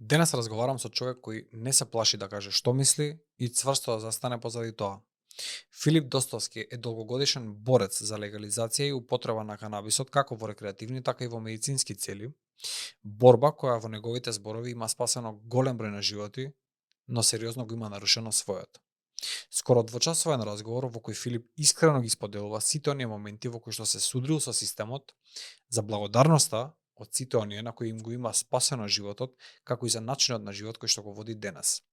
Денес разговарам со човек кој не се плаши да каже што мисли и цврсто да застане позади тоа. Филип Достовски е долгогодишен борец за легализација и употреба на канабисот како во рекреативни, така и во медицински цели. Борба која во неговите зборови има спасено голем број на животи, но сериозно го има нарушено својот. Скоро двочасовен разговор во кој Филип искрено ги споделува сите оние моменти во кои што се судрил со системот, за благодарноста од сите оние на кои им го има спасено животот, како и за начинот на живот кој што го води денес.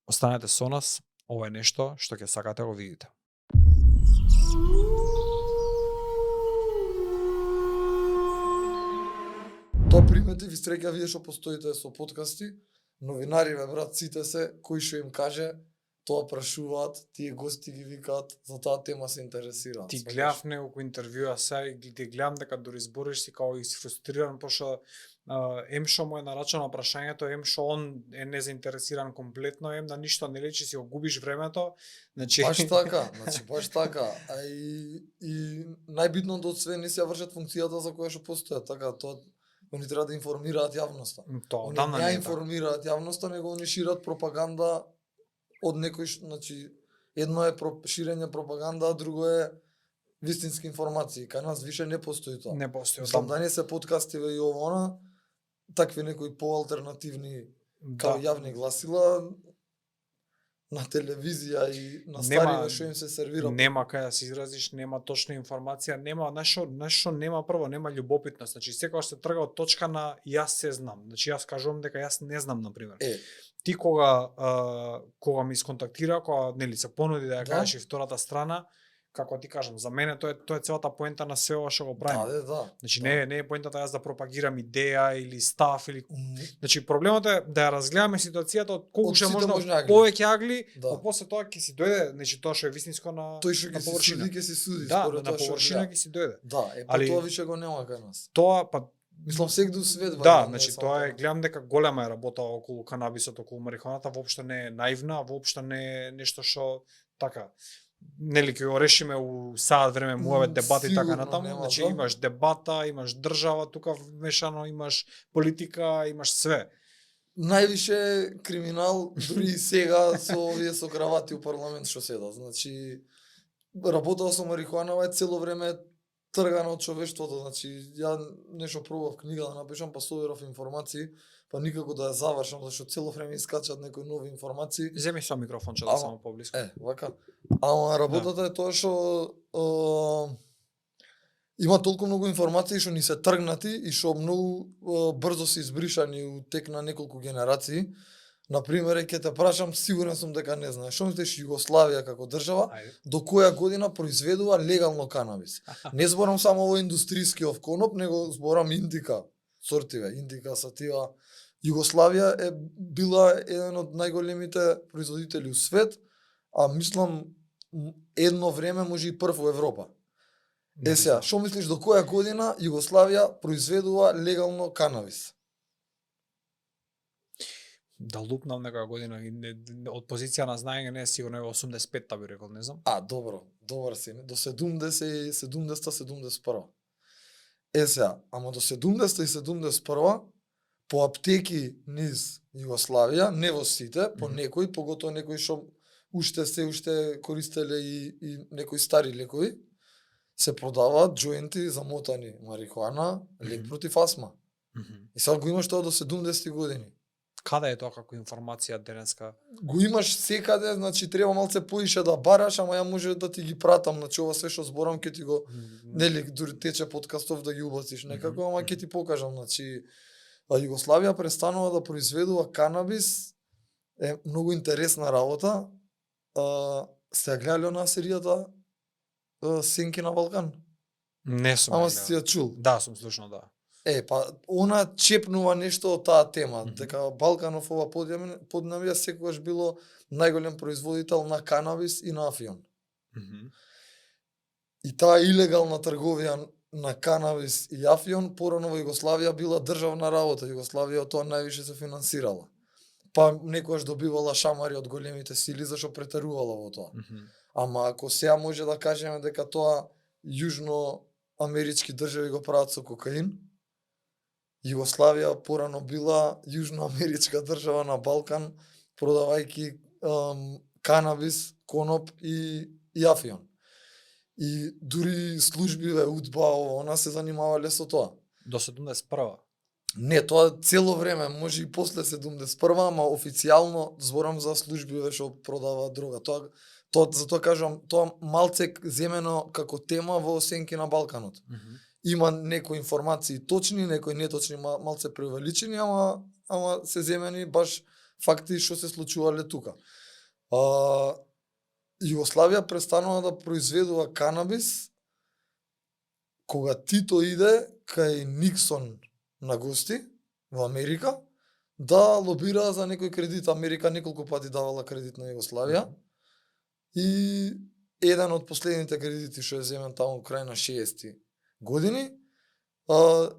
Останете со нас, ова е нешто што ќе сакате го видите. Тоа примети ви среќа вие што постоите со подкасти, новинари бе брат, сите се, кој што им каже, тоа прашуваат, тие гости ги викаат, за таа тема се интересираат. Ти гледав неколку интервјуа сега и ти гледам дека дури збориш си као и си фрустриран пошто ем што му е нарачано прашањето, ем што он е незаинтересиран комплетно, ем да ништо не лечи, си го губиш времето. Значи Баш така. А и најбитното од све не се вршат функцијата за која што постојат, така тоа они треба да информираат јавноста. Тоа Они одамна не не ја е така. информираат јавноста, него они шират пропаганда од некој, значи едно е ширење пропаганда, а друго е вистински информации. Кај нас више не постои тоа. Не постои Мислам одамна. да не се подкастиве и ово она, такви некои поалтернативни као јавни гласила на телевизија и на стариве што им се сервира. Нема кај да се изразиш, нема точна информација, нема нешто нема прво, нема љубопитност. Значи секогаш се трга од точка на јас се знам. Значи јас кажувам дека јас не знам на пример. Ти кога ми сконтактира, кога нели се понуди да ја кажеш и втората страна, како ти кажам, за мене тоа е целата поента на се ова што го правиме. Да. Значи не е поентата јас да пропагирам идеја или став или значи проблемот е да ја разгледаме ситуацијата од колку ше можно повеќе агли, па после тоа ќе си дојде, значи тоа што е вистинско на тој што ќе се суди, ќе се суди според тоа што површина ќе си дојде. Да, па тоа више го нема кај нас. Тоа па мислам сегду свет да, значи тоа е, гледам дека голема е работа околу канабисот, околу марихуаната, воопшто не е наивна, воопшто не е нешто што така нели ќе го решиме у саат време муавет дебати и така натаму, значи имаш дебата, имаш држава тука вмешано, имаш политика, имаш све. Највише криминал дури и сега со овие со кравати у парламент што седат. Значи работа со марихуанава е цело време тргана од човештвото, значи ја нешто пробав книга да напишам, па собирав информации, па никако да ја завршам, зашто цело време искачат некои нови информации. Земи со микрофонче да само поблиску. Вака. Ама работата е тоа што има толку многу информации што ни се тргнати и што многу брзо се избришани у тек на неколку генерации. Например, ќе те прашам, сигурен сум дека не знаеш, што мислиш Југославија како држава, до која година произведува легално канабис? Не зборам само во индустрискиот коноп, него зборам индика, сортиве, индика, сатива. Југославија е била еден од најголемите производители у свет, а мислам едно време може и прв во Европа. Сега, што мислиш до која година Југославија произведува легално канабис? Да лупнам некоја година, од позиција на знаење не е сигурно е 85-та би рекол, не знам. Добар си, до 70 и 71. Сега, ама до 70 и 71 по аптеки низ Југославија, не во сите, по некои, поготоа некои што уште користеле и некои стари лекови, се продаваат џоинти замотани марихуана, лек против астма. И сега го имаш тоа до 70 години. Каде е тоа како информација денеска? Го имаш секаде, значи треба малце поише да бараш, ама ја може да ти ги пратам, значи ова све што зборам ќе ти го нели дури тече подкастов да ги убациш некако, ама ќе ти покажам, значи Југославија престанува да произведува канабис, е многу интересна работа. Сте ја гледале онаа серијата Сенки на Балкан? Не сум. Ама си ја чул? Да, сум слушнал, да. Па она чепнува нешто од таа тема, дека Балканов ова поднебје секогаш било најголем производител на канабис и на афион. И таа илегална трговија на канабис и афион порано во Југославија била државна работа. Југославија тоа највише се финансирала. Па некогаш добивала шамари од големите сили зашто претерувала во тоа. Ама ако сега може да кажеме дека тоа јужноамерички држави го прават со кокаин, Југославија порано била јужноамеричка држава на Балкан, продавајќи канабис, коноп и афион. И дури службиве УДБА, она се занимавале со тоа. До 71-а. Не, тоа цело време, може и после 71-а, ама официјално зборам за службиве што продава дрога. Тоа затоа кажам, тоа малце земено како тема во Сенки на Балканот. Има некои информации точни, некои неточни, малце преувеличени, ама се земени баш факти што се случувале тука. Југославија престанува да произведува канабис кога Тито иде кај Никсон на гости во Америка да лобира за некој кредит. Америка неколку пати давала кредит на Југославија и еден од последните кредити што е земен таму крај на 60-ти години,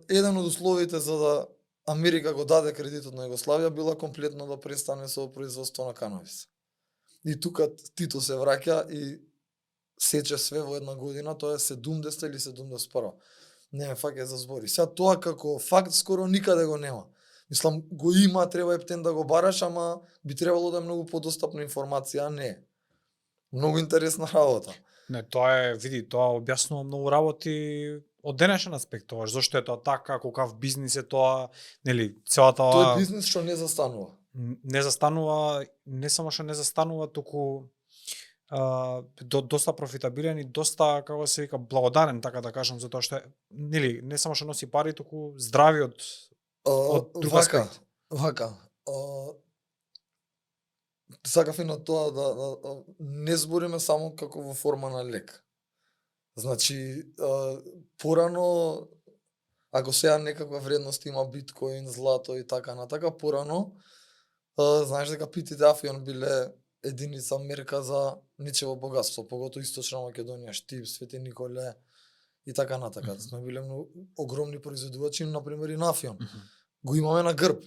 еден од условите за да Америка го даде кредитот на Југославија била комплетно да престане со производство на канабис. И тука Тито се враќа и сече све во една година, тоа е 70 или 71. Не ме фаќа за збори. Сега тоа како факт скоро никаде го нема. Мислам, го има, треба ептен да го бараш, ама би требало да е многу подостапна информација, а не. Многу интересна работа. Не, тоа е, види, тоа објаснува многу работи од денешен аспект, тоа зошто е тоа така, каков бизнис е тоа, нели, целата Тоа е бизнис што не застанува. Не застанува, не само што не застанува, туку доста профитабилен и доста, како се вика, благодарен, така да кажам, за тоа што е, нели, не само што носи пари, туку здрави од друг аспект. Вака. Сакав и на тоа да не збориме само како во форма на лек. Значи, порано, ако сега некаква вредност има биткоин, злато и така натака, порано, знаеш дека Питите Афион биле единица мерка за ничево богатство, погото Источна Македонија, Штип, Свети Николе и така натака. Сме биле многу огромни производувачи, например и на Афион. Го имаме на грб.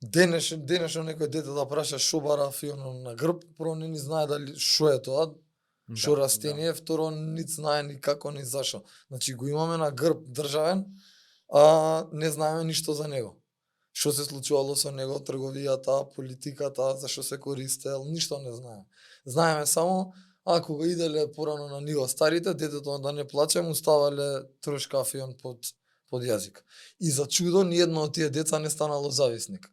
Денешно некој дете да праша шо бара Афион на грб, прво не ни знае дали шо е тоа, шо растение, второ не знае ни како ни зашо. Значи го имаме на грб државен, а не знаеме ништо за него. Што се случувало со него, трговијата, политиката, за што се користел, ништо не знаеме. Знаеме само, кога иделе порано на ниво старите, детето да не плаче, му ставале трошка Афион под јазик. И за чудо, ниедно од тие деца не станало зависник.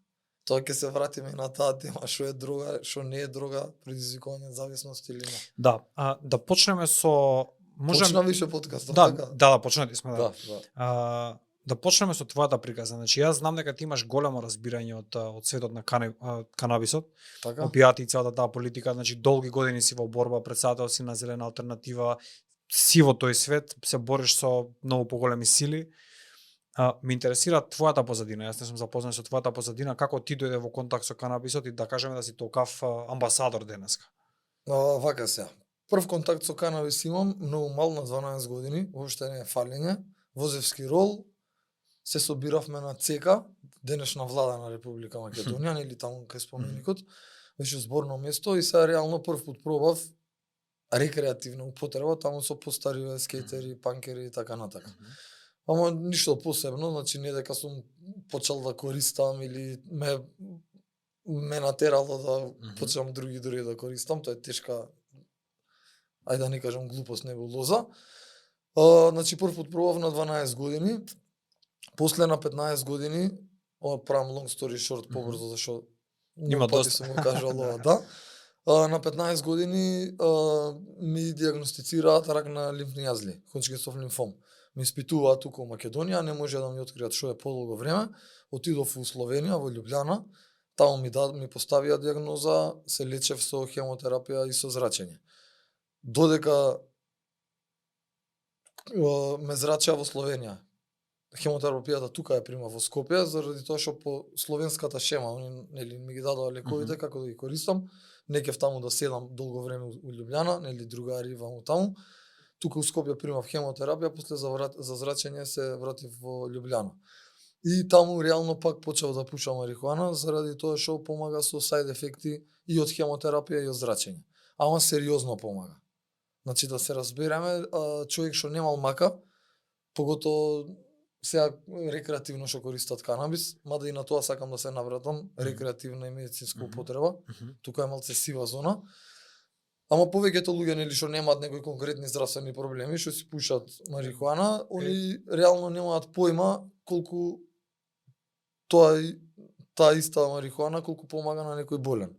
Тоа ќе се вратиме и на таа тема, што е дрога, што не е дрога, предизвикување зависност или не. Да, да почнеме со Почна више подкаст, да, така? да, почнати сме, да. Да. Да почнеме со твојата приказна. Значи, јас знам дека ти имаш големо разбирање од светот на канабисот, Така? опијати и целата таа политика. Значи, долги години си во борба, председател си на Зелена алтернатива, си во тој свет, се бориш со многу поголеми сили. Ме интересира твојата позадина. Јас не сум запознат со твојата позадина, како ти дојде во контакт со канабисот и да кажеме да си толкав амбасадор денеска. Вака се. Прв контакт со канабис имам многу мал, на 12 години, воопште не е фалење. Возевски рол, се собиравме на ЦЕКА, денешна влада на Република Македонија, нели таму кај споменикот, беше зборно место и сега реално прв пат пробав рекреативна употреба таму со постари скейтери, панкери и така натака. Ама ништо посебно, значи не дека сум почел да користам или ме натерало да почнам други дури да користам, тоа е тешка, ајде да не кажам глупост, небулоза. Значи прв пат пробав на 12 години, после на 15 години, правам long story short побрзо, зашо има доста сум го кажал ова, да. На 15 години ми диагностицираат рак на лимфни јазли, Ходжкинсов лимфом. Ми испитуваат тука во Македонија, не може да ми откријат што е подолго време. Отидов во Словенија, во Љубљана, таму ми поставија диагноза, се лечев со хемотерапија и со зрачење. Додека ме зрачеа во Словенија. Хемотерапијата тука ја прима во Скопје, заради тоа што по словенската шема, они нели ми ги дадоа лековите како да ги користам. Не кев таму да седам долго време у Љубљана, нели другари ваму таму. Тука у Скопје примав хемотерапија, после за зрачење се вратив во Љубљана. И таму реално пак почев да пушам марихуана, заради тоа што помага со сајд ефекти и од хемотерапија и од зрачење. Ама сериозно помага. Значи да се разбереме, човек што немал мака, погото сега рекреативно што користат канабис, мада и на тоа сакам да се навратам, рекреативна и медицинска употреба. Тука е малце сива зона. Ама повеќето луѓе нели што немаат некои конкретни здравствени проблеми, што си пушат марихуана, они реално немаат појма колку таа иста марихуана колку помага на некој болен.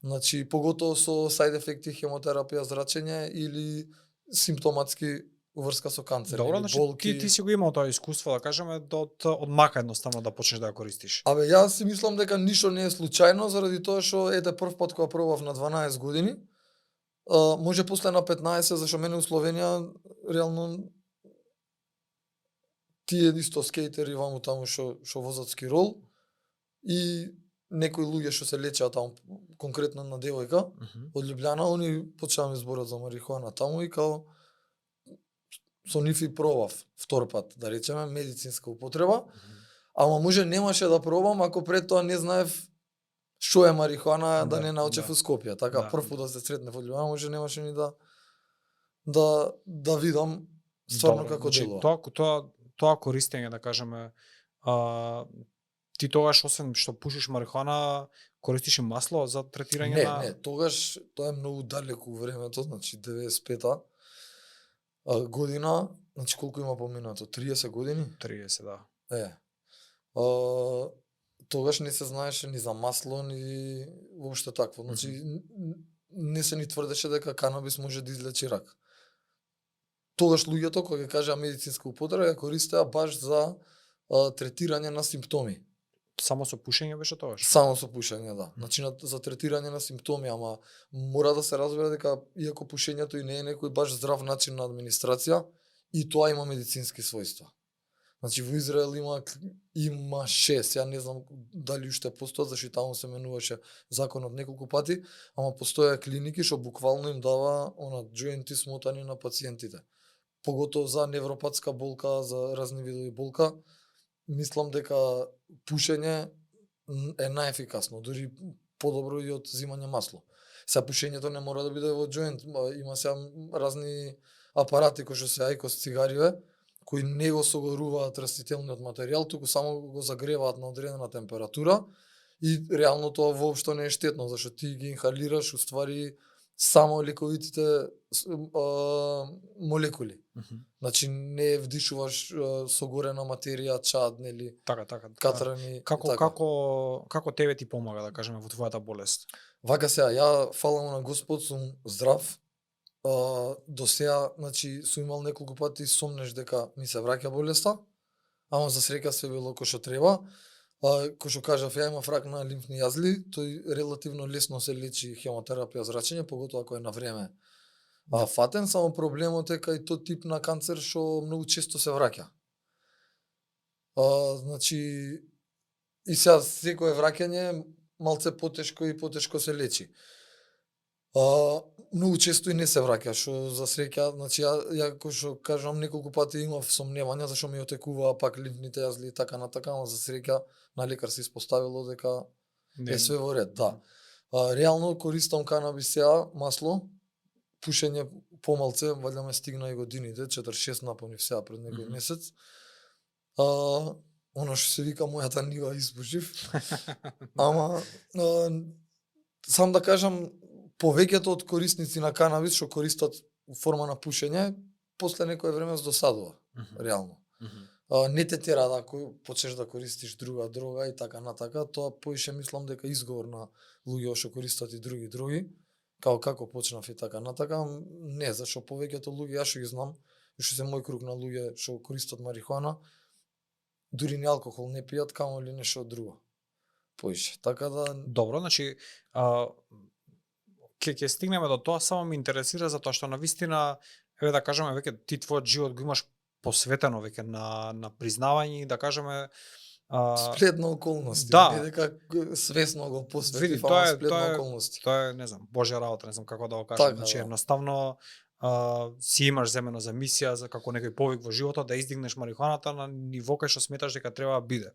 Значи поготово со сайд ефекти, хемотерапија, зрачење или симптоматски врска со канцер. Добро, или значи болки. ти си го имал тоа искуство, да кажеме, од мака едноставно да почнеш да ја користиш. Абе, јас си мислам дека ништо не е случајно, заради тоа што ете прв пат кога пробав на 12 години, може после на 15, зашто мене у Словенија реално тие исто скейтери ваму таму што возат скирол и некои луѓе што се лечеат таму, конкретно на девојка од Лјубљана, они почнаа ми зборат за марихуана таму и као со нив и пробав втор пат, да речеме, медицинска употреба. Ама може немаше да пробам ако пред тоа не знаев што е марихуана, да не научев у Скопје. Така прв пат да се сретнев од Лјубљана, може немаше ни да видам стварно како делува. Тоа користење, да кажеме, ти тогаш освен што пушиш марихуана, користиш и масло за третирање на... Не, тогаш тоа е многу далеку времето, значи 95-та година, значи колку има поминато, 30 години? 30, да. Тогаш не се знаеше ни за масло, ни воопшто такво. Значи не се ни тврдеше дека канабис може да излечи рак. Тогаш луѓето кога ќе кажа медицинска употреба ја користеа баш за третирање на симптоми. Само со пушење беше тогаш? Само со пушење, да. Значи за третирање на симптоми, ама мора да се разбере дека иако пушењето и не е некој баш здрав начин на администрација, и тоа има медицински својства. Значи во Израел имаше, ја не знам дали уште постојат, зашто таму се менуваше законот неколку пати, ама постоја клиники што буквално им дава џоинти смотани на пациентите. Поготово за невропатска болка, за разни видови болка, мислам дека пушење е најефикасно, дури подобро и од зимање масло. Сега пушењето не мора да биде во џоинт, има сега разни апарати кои што се ајкос цигариве, кои не го согоруваат растителниот материјал, туку само го загреваат на одредена температура и реално тоа воопшто не е штетно, зашто ти ги инхалираш уствари само лековитите молекули. Значи не вдишуваш согорена материја, чад, нели? Така. Катрани. Како тебе ти помага, да кажеме, во твојата болест? Вака сега, ја фала на Господ сум здрав. До сега, значи, сум имал неколку пати сомнеш дека ми се враќа болеста, ама за среќа се било кој што треба. Кој што кажав, ја имав рак на лимфни јазли, тој релативно лесно се лечи хемотерапија, зрачење, поготоа ако е на време фатен, само проблемот е кај тој тип на канцер што многу често се враќа. Значи, и сега секое враќање малце потешко и потешко се лечи. Многу често и не се враќа, што за среќа, значи ја кој што кажам неколку пати имав сомневања зашто ми отекуваа пак лимфните јазли и така на така, ама за среќа на лекар се испоставило дека е све во ред, да. Реално користам канабис сега, масло, пушење помалце, валјда ме стигна и годините, 4-6 напонив сега пред некој месец. Оно што се вика мојата нива испушив. Ама сам да кажам, повеќето од корисници на канабис што користат форма на пушење, после некое време се досадува, реално. Не те тера да почнеш да користиш друга дрога и така на така, тоа поише мислам дека изговор на луѓе што користат и други дроги, како почнав и така на така, не, зашто повеќето луѓе, јас што ги знам, што се мој круг на луѓе што користат марихуана, дури ни алкохол не пијат, камоли нешто друго. Поише, така да... Добро, значи, ќе стигнеме до тоа, само ме интересира затоа што навистина, еве да кажеме, веќе ти твојот живот го имаш посветено веќе на признавање и да кажеме сплет на околности, да. Не дека свесно го посветив, ама сплет на околности. Тоа е, не знам, Божја работа, не знам како да го кажам, така, значи едноставно си имаш земено за мисија, за како некој повик во животот да издигнеш марихуаната на ниво кај што сметаш дека треба да биде.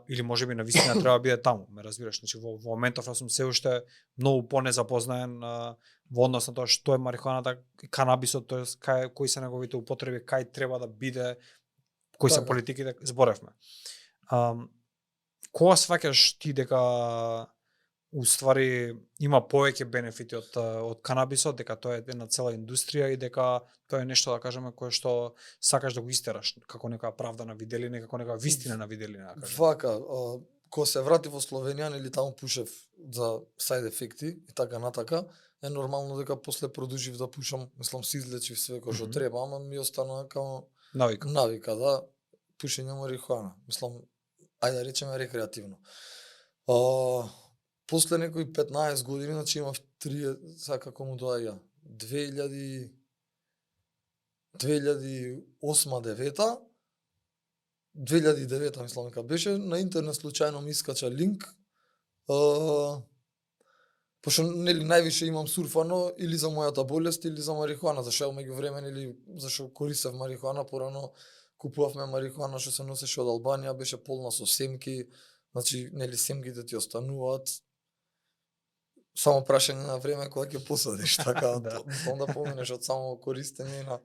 Или можеби на вистина треба да биде таму, ме разбираш, значи во моментов сум се уште многу понезапознаен во однос на тоа што е марихуаната, канабисот, тоест кои се неговите употреби, кај треба да биде, кои се Така. политиките, зборевме. Кога сваќаш ти дека уствари има повеќе бенефити од канабисот, дека тоа е една цела индустрија и дека тоа е нешто, да кажеме, кое што сакаш да го истераш како некоја правда на виделина, како некоја вистина на виделина, да кажеме. Вака, кога се врати во Словенија, нели таму пушев за side ефекти и така натака, е нормално дека после продолжив да пушам, мислам се излечив све кој што треба, ама ми остана како навика да пушење марихуана. Мислам, ајде да речеме рекреативно. После некои 15 години, значи имав 3, како му доаѓа, 2008-2009, 2009 мислам дека беше, на интернет случајно ми искача линк, пошто нели највише имам сурфано или за мојата болест или за марихуана, зашто меѓу време нели зашто користев марихуана, порано купувавме марихуана што се носеше од Албанија, беше полна со семки, значи нели семките ти остануваат. Само прашање на време кога ќе посадиш, така да. Onda поминеш од само користење на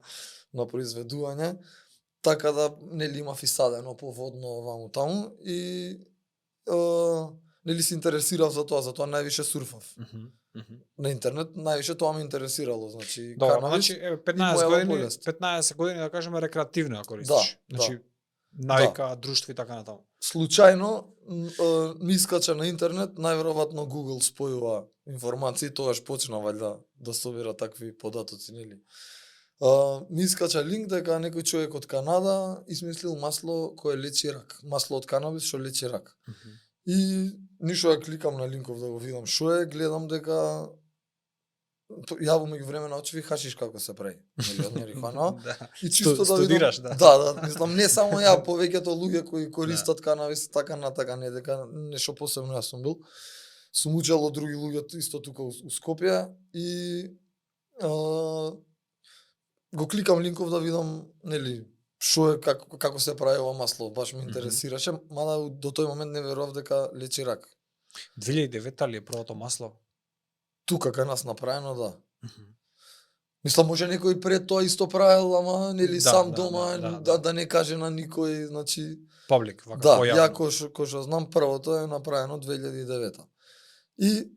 произведување, така да нели имав и садено поводно ваму таму и нели се интересирав за тоа највише сурфав. На интернет највише тоа ме интересирало, значи канабис. Значи 15 години да кажеме рекреативно да користиш. Значи најка друштво и така натаму. Случајно ми искача на интернет, најверојатно Google спојува информации, тогаш почна валјда да собира такви податоци, нели. Ми искача линк дека некој човек од Канада измислил масло кое лечи рак, масло од канабис што лечи рак. И ништо ја кликам на линков да го видам што е, гледам дека јавно меѓу време научив хашиш како се прави, нели, од марихуана. И чисто да видам. Да, мислам не само ја, повеќето луѓе кои користат канабис така натака, не дека нешто посебно јас сум бил. Сум учел од други луѓе исто тука у Скопје и го кликам линков да видам, нели, што е како се прави ова масло, баш ме интересираше, мада до тој момент не верував дека лечи рак. 2009 ли е првото масло? Тука кај нас направено, да. Мислам, може некој пред тоа исто правил, ама нели сам дома да не каже на никој, значи паблик, вака појавно. Да, ја кој што знам првото е направено 2009. И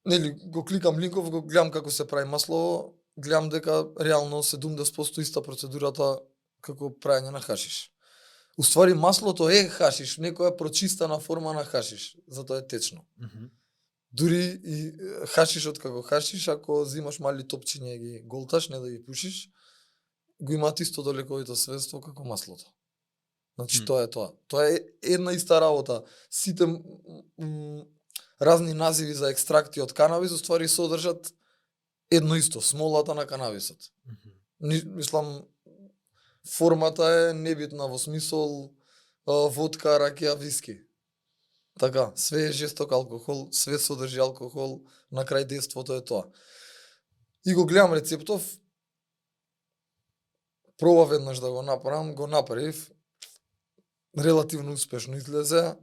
нели го кликам линков, го гледам како се прави масло, гледам дека реално 70% иста процедурата како правење на хашиш. Уствари маслото е хашиш, некоја прочистена форма на хашиш, затоа е течно. Дури и хашишот како хашиш, ако зимаш мали топчиња и ги голташ, не да ги пушиш, го имаат истото лековито сведство како маслото. Значи тоа е тоа. Тоа е една иста работа. Сите разни називи за екстракти од канабис уствари содржат едно исто, смолата на канабисот. Мислам, формата е небитна во смисол водка, ракија, виски. Така, све е жесток алкохол, све содржи алкохол, на крај действото е тоа. И го гледам рецептов, пробав веднаш да го направам, го направив, релативно успешно излезе.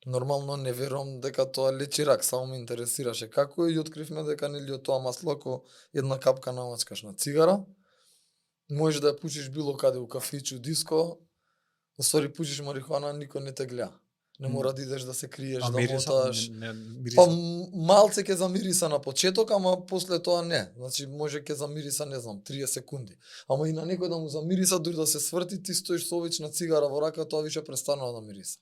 Нормално не верувам дека тоа лечи рак, само ме интересираше како и откривме дека нели од тоа масло ако една капка намачкаш на цигара, можеш да ја пушиш било каде у кафичу, диско, уствари пушиш марихуана, никој не те гледа. Не мора да идеш да се криеш, да моташ. Па малце ќе замириса на почеток, ама после тоа не. Значи може ќе замириса, не знам, 30 секунди. Ама и на некој да му замириса, дури да се сврти, ти стоиш со обична цигара во рака, тоа више престанува да мириса.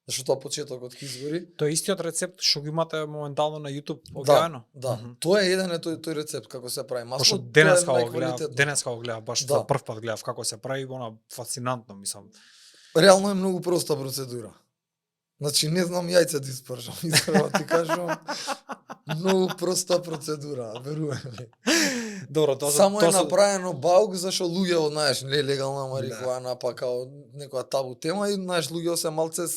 Зашто тоа почетокот ќе изгори. Тоа е истиот рецепт што го имате моментално на YouTube објавено? Да. Тоа е еден тој рецепт како се прави масло. Пошто денеска го гледав, баш за прв пат гледав како се прави, она фасцинантно, мислам. Реално е многу проста процедура. Значи не знам јајце да испржам, искрено ти кажам. Многу проста процедура, верувам ми. Добро, тоа само е направено баук зашто луѓе знаеш, нелегална марихуана, па као некоја табу тема и знаеш луѓе се малце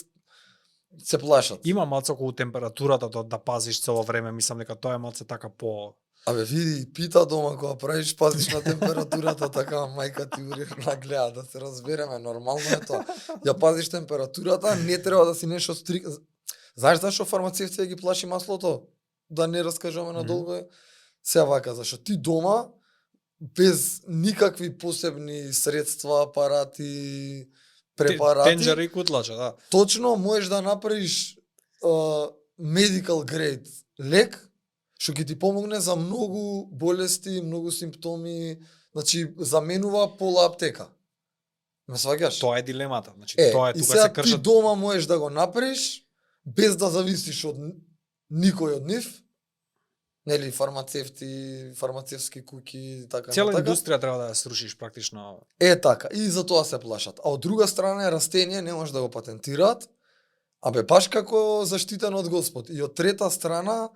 се плашат. Има малце околу температурата да пазиш цело време, мислам дека тоа е малце така по... Абе види, пита дома кога правиш, пазиш на температурата, така мајка ти уревна гледа, да се разбереме, нормално е тоа. Ја пазиш температурата, не треба да си нешто стрик... Знаеш зашто фармацевтите ги плаши маслото? Да не раскажуваме надолго е. Сега вака, зашто ти дома без никакви посебни средства, апарати, препарати. Тенџера и кутлача, да. Точно можеш да направиш medical grade лек што ќе ти помогне за многу болести, многу симптоми, значи заменува пола аптека. Ме сваќаш? Тоа е дилемата. Значи, И тоа е тука сега се кршат. ти дома можеш да го направиш без да зависиш од никој од нив. Нели фармацевти, фармацевски куќи и така Цела натака. индустрија треба да ја срушиш практично. Така, и за тоа се плашат. А од друга страна растение не може да го патентираат, баш како заштитено од Господ. И од трета страна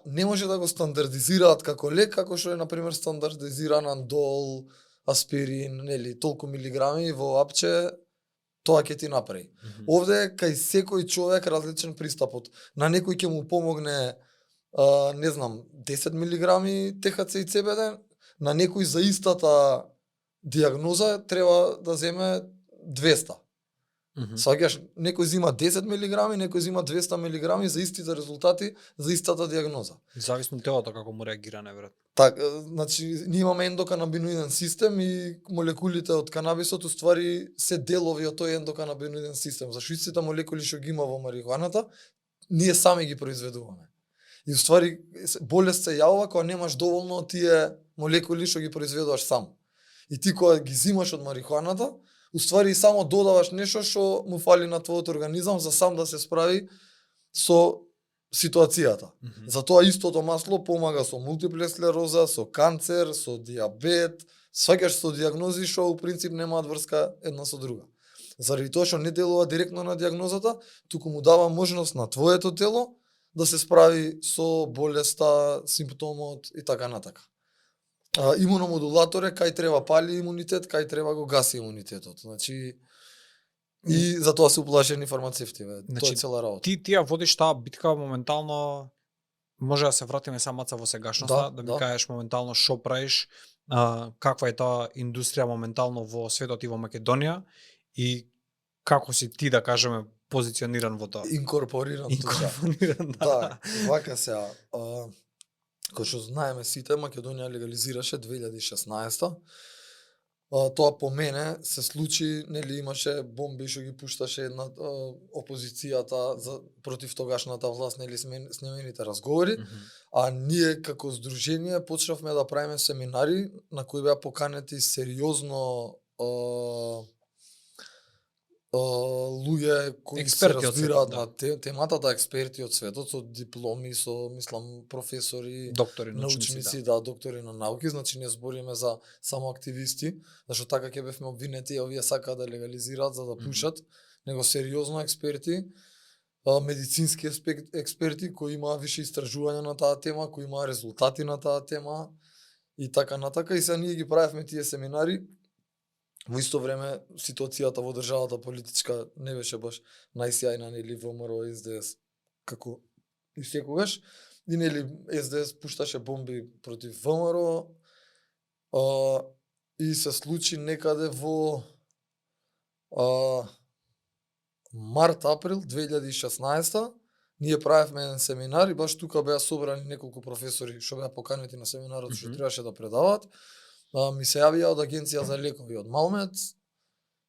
не може да го стандардизираат како лек, како што е например стандардизиран андол, аспирин, нели, толку милиграми во апче, тоа ќе ти направи. Овде кај секој човек различен пристапот. На некој ќе му помогне не знам, 10 милиграми ТХЦ и ЦБД, на некој за истата диагноза треба да земе 200. Сваќаш, некој зима 10 милиграми, некој зима 200 милиграми за истите резултати, за истата диагноза. Зависно телото како му реагира неверојатно. Така, значи ние имаме ендоканабиноиден систем и молекулите од канабисот уствари се делови од тој ендоканабиноиден систем. Зашто истите молекули што ги има во марихуаната, ние сами ги произведуваме. И уствари болест се јавува кога немаш доволно од тие молекули што ги произведуваш сам. И ти кога ги зимаш од марихуаната, уствари само додаваш нешто што му фали на твојот организам за сам да се справи со ситуацијата. Затоа истото масло помага со мултипла склероза, со канцер, со диабет, сваќаш со диагнози што у принцип немаат врска една со друга. Заради тоа што не делува директно на диагнозата, туку му дава можност на твоето тело да се справи со болеста, симптомот и така натака. Имуномодулатор е кај треба пали имунитет, кај треба го гаси имунитетот. Значи и затоа се уплашени фармацевти, тоа е цела работа. Ти ја водиш таа битка моментално, може да се вратиме самаца во сегашноста, да ми кажеш моментално што правиш, каква е таа индустрија моментално во светот и во Македонија и како си ти, да кажеме, позициониран во тоа. Инкорпориран тука. Да, вака сега. Кој што знаеме сите, Македонија легализираше 2016. Тоа по мене се случи, нели имаше бомби што ги пушташе една опозицијата против тогашната власт, нели снемените разговори, а ние како здружение почнавме да правиме семинари на кои беа поканети сериозно луѓе кои се разбираат на темата, експерти од светот, со дипломи, со, мислам, професори, доктори, научници, да, доктори на науки, значи не збориме за само активисти, зашто така ќе бевме обвинети, овие сакаат да легализираат за да пушат, него сериозно експерти, медицински експерти кои имаа више истражување на таа тема, кои имаа резултати на таа тема и така натака, и сега ние ги правевме тие семинари. Во исто време ситуацијата во државата политичка не беше баш најсјајна, нели ВМРО, СДС, како и секогаш. И нели СДС пушташе бомби против ВМРО, и се случи некаде во март-април 2016. Ние правевме еден семинар и баш тука беа собрани неколку професори што беа поканети на семинарот што требаше да предаваат. Ми се јавија од Агенција за лекови од Малмет,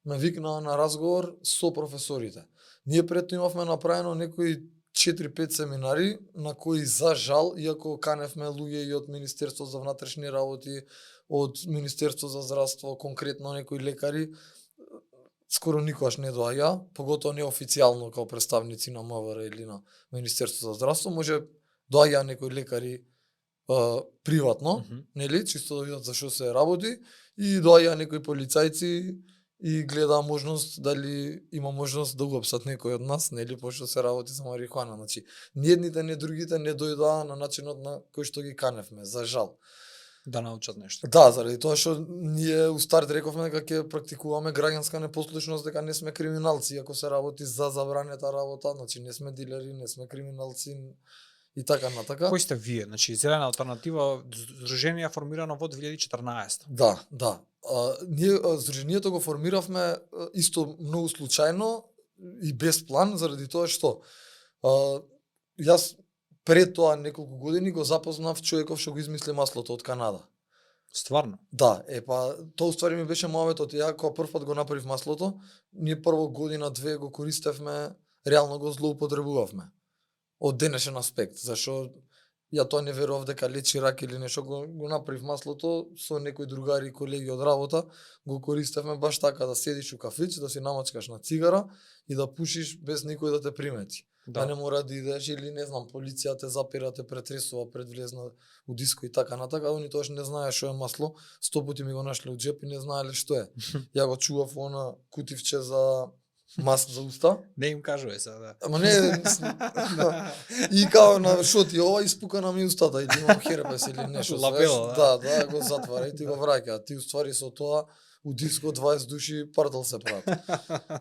ме викнаа на разговор со професорите. Ние пред тоа имавме направено некои 4-5 семинари на кои за жал, иако каневме луѓе и од Министерство за внатрешни работи, од Министерство за здравство, конкретно некои лекари, скоро никогаш не доаѓа, поготоа неофицијално како представници на МВР или на Министерство за здравство, може доаѓа некои лекари приватно, нели, чисто да видат за што се работи, и доаѓа некои полицајци и гледа можност дали има можност да уапсат некој од нас, нели, пошто се работи за марихуана. Значи, ни едните, ни другите не дојдоа на начинот на кој што ги каневме, за жал. Да научат нешто. Да, заради тоа што ние у старт рековме дека ќе практикуваме граѓанска непослушност, дека не сме криминалци, ако се работи за забранета работа, значи не сме дилери, не сме криминалци, и така натака. Кои сте вие? Значи, Зелена алтернатива, здружение формирано во 2014. Да. Ние здружението го формиравме исто многу случајно и без план, заради тоа што јас пред тоа неколку години го запознав човеков што го измисли маслото од Канада. Стварно? Да, па тоа уствари ми беше муаветот. Ја кога прв пат го направив маслото, ние прво година две го користевме, реално го злоупотребувавме. Од денешен аспект, зашо ја тоа не верував дека лечи рак или нешто, го направив маслото со некои другари и колеги од работа, го користевме баш така да седиш у кафич, да си намачкаш на цигара и да пушиш без никој да те примети. Да не мора да идеш или не знам, полиција те запира, те претресува пред влезна у диско и така натака, они тоаш не знаеш што е масло, 100 пати ми го нашле у джеп и не знаеле што е. Ја го чував она кутивче за маст за уста. Не им кажуве сега, да. Ама не, и као на шо ти ова испукана ми устата или имам херпес или нешто. Лабело, да, го затвара и ти го враќа. Ти уствари со тоа у диско 20 души партал се прават.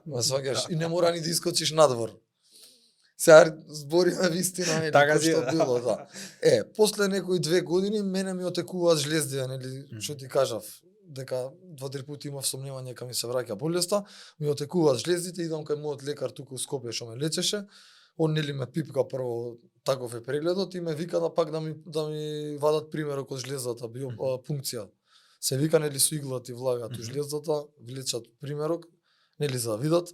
Ма сваќаш и не мора ни да искочиш надвор. Сега збориме вистина, нели, така што било, да. После некои 2 години мене ми отекуваат жлездија, нели, што ти кажав, дека 2-3 пати имав сомневање кога ми се враќа болеста, ми отекуваат жлездите, идам кај мојот лекар туку у Скопје што ме лечеше, он нели ме пипка прво, таков е прегледот и ме вика да пак да ми вадат примерок од жлездата, пункција. Се вика нели со игла ти влагат у жлездата, влечат примерок, нели за да видат.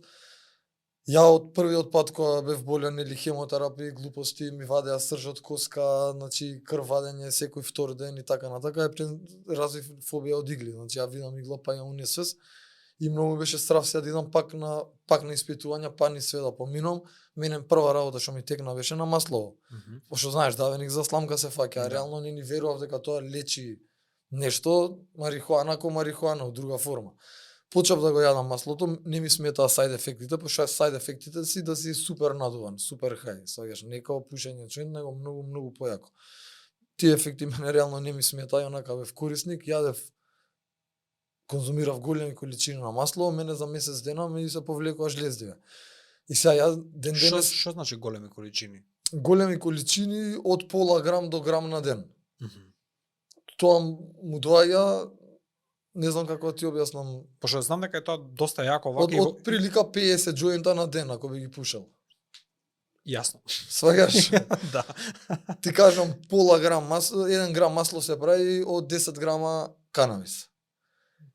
Ја од првиот пат кога бев болен, нели хемотерапија, глупости, ми вадеа срж од коска, значи крв вадење секој втор ден и така натака, развив фобија од игли, значи ја видам игла па ја унесвес и многу беше страв сега да идам пак на испитувања, па ни све да поминам. Мене прва работа што ми текна беше на маслово. Пошто знаеш, давеник за сламка се фаќа, реално не ни верував дека тоа лечи нешто, марихуана ко марихуана, од друга форма. Почав да го јадам маслото, не ми сметаа сајд ефектите, пошто сајд ефектите си да си супер надуван, супер хај, сваќаш, не као пушење джоинт, него многу појако. Тие ефекти мене реално не ми сметаа, и онака бев корисник, јадев, конзумирав големи количини на масло, мене за месец дена ми се повлекува жлездиве. И сега ја ден денес... Што значи големи количини? Големи количини од пола грам до грам на ден. Тоа му доаѓа, не знам како да ти објаснам. Пошто знам дека е тоа доста јако вака. Од прилика 50 джоинта на ден, ако би ги пушал. Јасно. Сваѓаш? Да. Ти кажам, пола грам масло, 1 грам масло се прави од 10 грама канабис.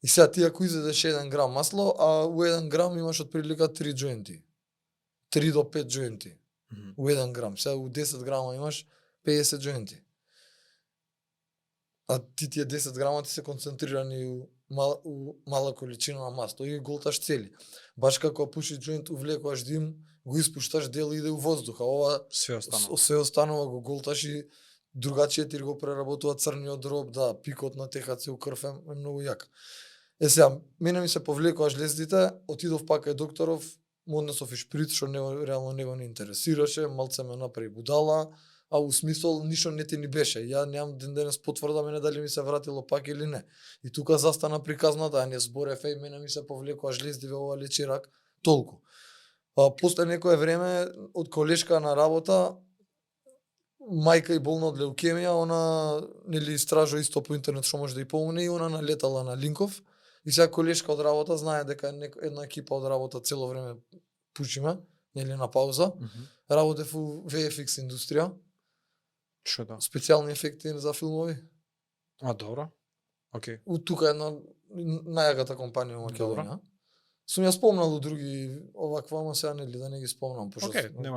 И сега ти ако изедеш 1 грам масло, а у 1 грам имаш од прилика 3 джоинти. 3 до 5 джоинти. У 1 грам. Сега у 10 грама имаш 50 джоинти. А тие 10 грама ти се концентрирани у мала количина на масло и голташ цели. Баш како пушиш джоинт, увлекуваш дим, го испушташ, дел иде у воздуха. Ова све останува го голташ и другачие ти го преработува црниот дроб, да, пикот на ТХЦ у крв е многу јак. Сега, мене ми се повлекува жлездите, отидов пак кај докторов, му однесов и шприц, што реално него не интересираше, малце ме направи будала, а у смисол ништо не ти ни беше. Ја немам ден денес потврда мене дали ми се вратило пак или не. И тука застана приказната, а не зборев и мене ми се повлекува жлездиве, ова лечи рак, толку. После некое време од колешка на работа, мајка и болна од леукемија, она нели истражува исто по интернет што може да и помогне и она налетала на линков. И сега колешка од работа знае дека една екипа од работа цело време пушиме, нели на пауза. Работев у VFX индустрија. Што да? Специјални ефекти за филмови. А, добро. Океј. У тука една најаката компанија во Македонија. Сум ја спомнал у други оваква, ама сега нели да не ги спомнам, пошто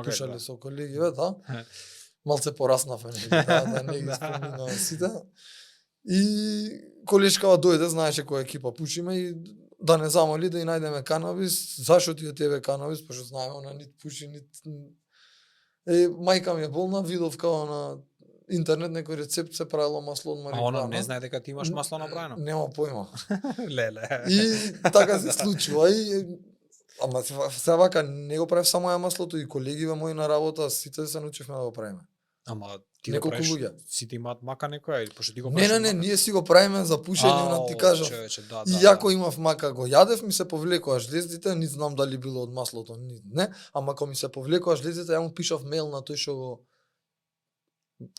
пушале со колеги, да. Малце пораснавме, нели, да не ги спомнам сите. И колешкава дојде, знаеше која екипа пушиме и да не замоли да и најдеме канабис. Зашо ти е тебе канабис? Пошто знаеме, она нит пуши, нит... мајка ми е болна, видов као на интернет некој рецепт се правило масло од марихуана. А она не знае дека ти имаш масло направено? Нема појма. Леле. И така се случува и ама се вака не го правев само ја маслото и колегиве мои на работа, сите се научивме да го правиме. Ама ти неколку го правиш, луѓе. сите имаат мака некоја или пошто ти го правиш? Не, ние си го правиме за пушење, на ти кажав. И јако имав мака го јадев, ми се повлекува жлездите, не знам дали било од маслото, не, ама кога ми се повлекува жлездите, ја му пишав мејл на тој што го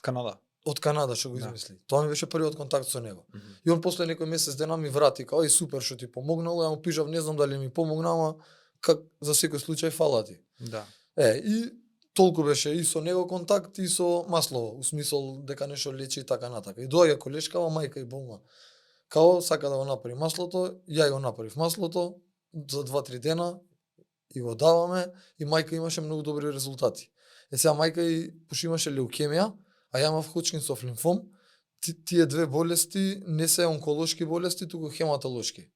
Канада. Од Канада што го измисли. Тоа ми беше првиот контакт со него. И он после некој месец дена ми врати, као, супер што ти помогнало, ја му пишав, не знам дали ми помогна, ама за секој случај фала ти. Да. И толку беше и со него контакт и со маслово, у смисол дека нешто лечи и така натака. И доаѓа колешкава, мајка и болна. Као сака да го направи маслото, ја го направив маслото за 2-3 дена и го даваме и мајка имаше многу добри резултати. Сега мајка и пошто имаше леукемија, а ја имав Ходжкинсов лимфом, тие две болести не се онколошки болести, туку хематолошки.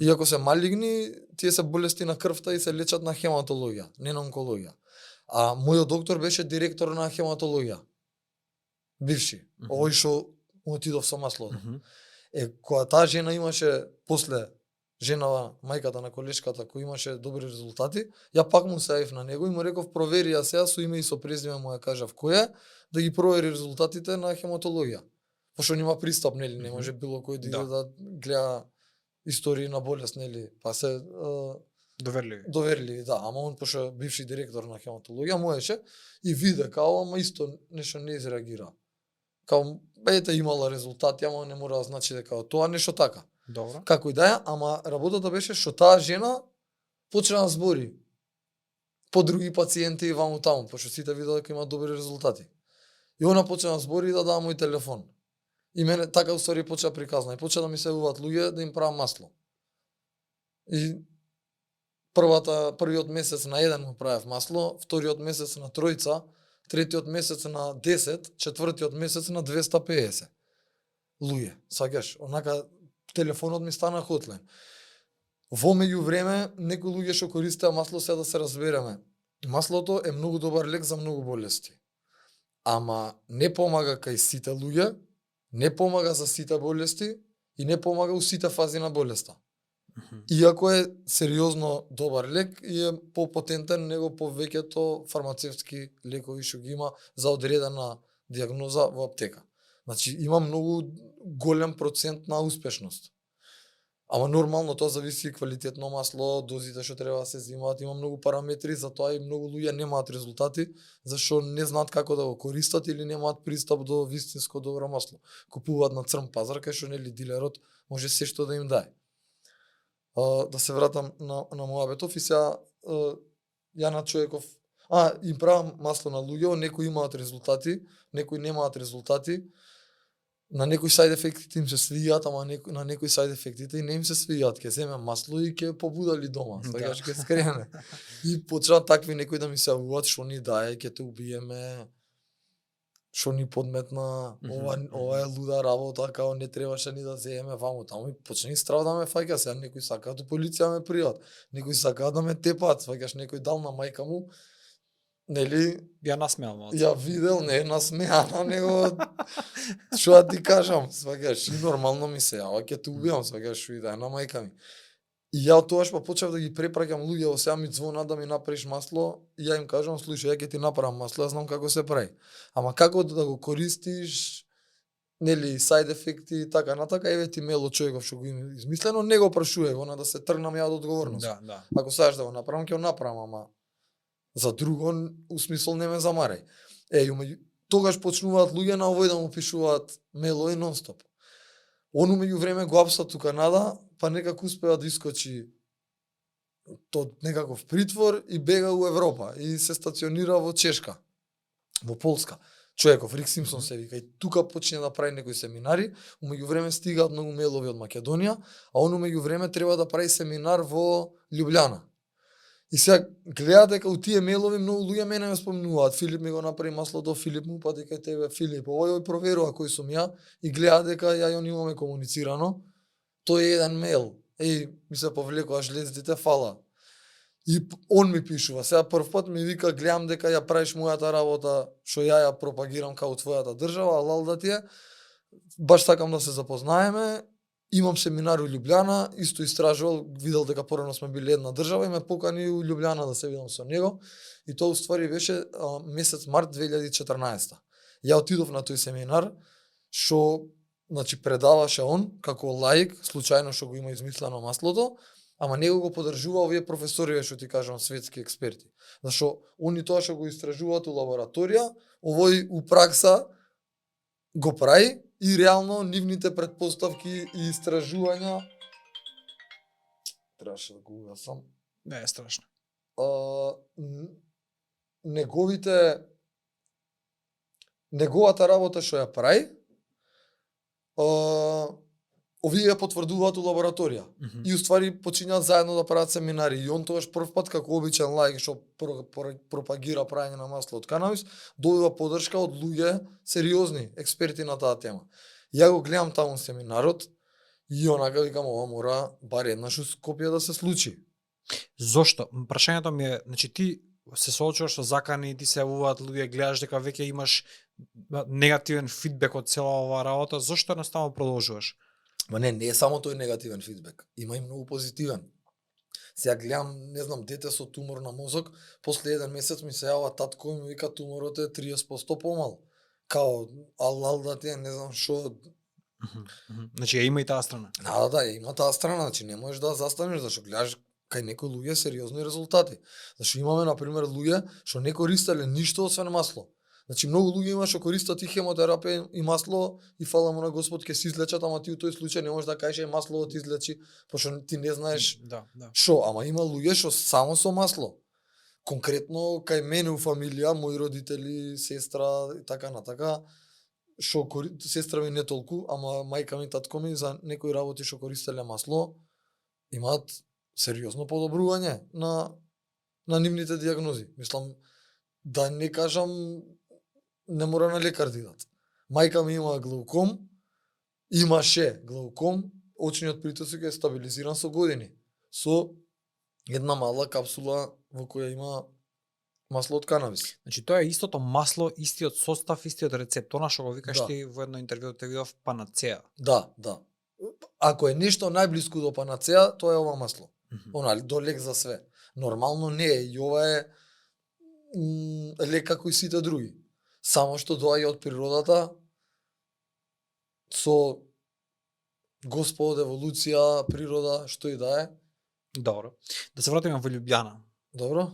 Иако се малигни, тие се болести на крвта и се лечат на хематологија, не на онкологија. А мојот доктор беше директор на хематологија. Бивши. Овој што отидов со маслото. Кога таа жена имаше после женава, мајката на колешката, кој имаше добри резултати, ја пак му се јавив на него и му реков провери ја сега со име и со презиме му ја кажав кој е, да ги провери резултатите на хематологија. Пошто нема пристап, нели, не може било кој да гледа истории на болест, нели, па се доверливи, да, ама он пошто бивши директор на хематологија можеше и виде као, ама исто нешто не изреагира. Као ете имала резултати, ама не мора да значи дека тоа нешто така. Добро. Како и да е, ама работата беше што таа жена почна да збори по други пациенти и ваму таму, пошто сите видеа дека има добри резултати. И она почна да збори и да дава мој телефон. И мене така уствари почна приказна и почна да ми се јавуваат луѓе да им правам масло. И првиот месец на 1 му правев масло, вториот месец на 3, третиот месец на 10, четвртиот месец на 250 луѓе. Сакаш, онака телефонот ми стана хотлен. Во меѓувреме некои луѓе што користеа масло, се да се разбереме. Маслото е многу добар лек за многу болести. Ама не помага кај сите луѓе, не помага за сите болести и не помага у сите фази на болеста. Иако е сериозно добар лек и е попотентен него повеќето фармацевтски лекови што ги има за одредена дијагноза во аптека. Значи има многу голем процент на успешност. Ама нормално тоа зависи квалитетно масло, дозите што треба да се земаат, има многу параметри, затоа и многу луѓе немаат резултати, зашто не знаат како да го користат или немаат пристап до вистинско добро масло. Купуваат на црн пазар кај што нели дилерот може се што да им даде. Да се вратам на моабетов и сега Јана Човеков им правам масло на луѓе, некои имаат резултати, некои немаат резултати. На некои сайд ефектите им се свијат, ама на некои сайд ефектите и не им се свијат. Ке земе масло и ке побудали дома, сакаш ке скрене. И почнаа такви некои да ми се јавуваат што ни дае, ке те убиеме, што ни подметна, ова е луда работа, као не требаше ни да земеме ваму таму и почни страв да ме фаќа, сега некои сакаат до полиција ме пријат, некои сакаат да ме тепаат, сакаш некој дал на мајка му, нели, ја насмеал. Ја видел, не насмеана, него што да ти кажам, сваќаш, и нормално ми се јава, ќе те убиам, сваќаш, што и да е на мајка ми. И ја од тогаш па почнав да ги препраќам луѓе, во сега ми звонат да ми направиш масло, и ја им кажам, слушај, ја ќе ти направам масло, ја знам како се прави. Ама како да го користиш, нели, сайд ефекти и така натака, еве ти Мело Човеков што го има измислено, не го прашувај го, да се тргнам ја од одговорност. Да. Ако сакаш да го направам, ќе го направам, ама за друго, у смисол не ме замарај. Тогаш почнуваат луѓе на овој да му пишуваат Мело и нонстоп. Он меѓу време го апсат у Канада, па некако успеа да искочи од некаков притвор и бега у Европа и се стационира во Чешка, во Полска. Човеков, Рик Симпсон се вика, и тука почне да прави некои семинари, меѓу време стигаат многу мейлови од Македонија, а он меѓу време треба да прави семинар во Љубљана. И сега гледа дека у тие мейлови многу луѓе мене ме спомнуваат. Филип ми го направи маслото, Филип му пати кај тебе, Филип, овој проверува кој сум ја и гледа дека ја и он имаме комуницирано. Тој е еден мейл. Ми се повлекува жлездите, фала. И он ми пишува. Сега прв пат ми вика, гледам дека ја правиш мојата работа, што ја пропагирам као твојата држава, алал да ти е. Баш сакам да се запознаеме. Имам семинар у Љубљана, исто истражувал, видел дека порано сме били една држава и ме покани у Љубљана да се видам со него. И тоа уствари беше месец март 2014. Ја отидов на тој семинар, што значи предаваше он како лаик, случајно што го има измислено маслото, ама него го поддржува овие професори што ти кажам, светски експерти. Зашо они тоа што го истражуваат у лабораторија, овој у пракса го прави и реално нивните претпоставки и истражувања требаше да го угасам. Не е страшно. Неговата работа што ја прави, овие ја потврдуваат у лабораторија. И уствари почињаат заедно да прават семинари. И он тогаш прв пат како обичен лаик што пропагира праење на масло од канабис, добива поддршка од луѓе сериозни експерти на таа тема. Ја го гледам таму семинарот и онака викам ова мора бар еднаш у Скопје да се случи. Зошто? Прашањето ми е, значи ти се соочуваш со закани, ти се јавуваат луѓе, гледаш дека веќе имаш негативен фидбек од цела оваа работа, зошто едноставно продолжуваш? Ма не е само тој негативен фидбек. Има и многу позитивен. Сега гледам, не знам, дете со тумор на мозок, после еден месец ми се јава татко и ми вика туморот е 30% помал. Као, ал да ти не знам шо. Значи има и таа страна. Да, има таа страна, значи не можеш да застанеш зашто гледаш кај некои луѓе сериозни резултати. Зашто имаме на пример луѓе што не користеле ништо освен масло. Значи многу луѓе има што користат и хемотерапија и масло и фала му на Господ ќе се излечат, ама ти у тој случај не можеш да кажеш масло ти излечи, пошто ти не знаеш шо, ама има луѓе што само со масло. Конкретно кај мене у фамилија, мои родители, сестра и така натака, што сестра ми не толку, ама мајка ми, татко ми за некои работи што користеле масло, имаат сериозно подобрување на нивните дијагнози. Мислам, да не кажам, не мора на лекар да идат. Мајка ми има глауком, имаше глауком, очниот притисок е стабилизиран со години. Со една мала капсула во која има масло од канабис. Значи тоа е истото масло, истиот состав, истиот рецепт, она што го викаш Да. ти во едно интервју те видов панацеа. Да. Ако е нешто најблиску до панацеа, тоа е ова масло. Она до лек за све. Нормално не е и ова е лек како и сите други. Само што доаѓа од природата со Господ, еволуција, природа, што и да е. Добро. Да се вратиме во Љубљана. Добро?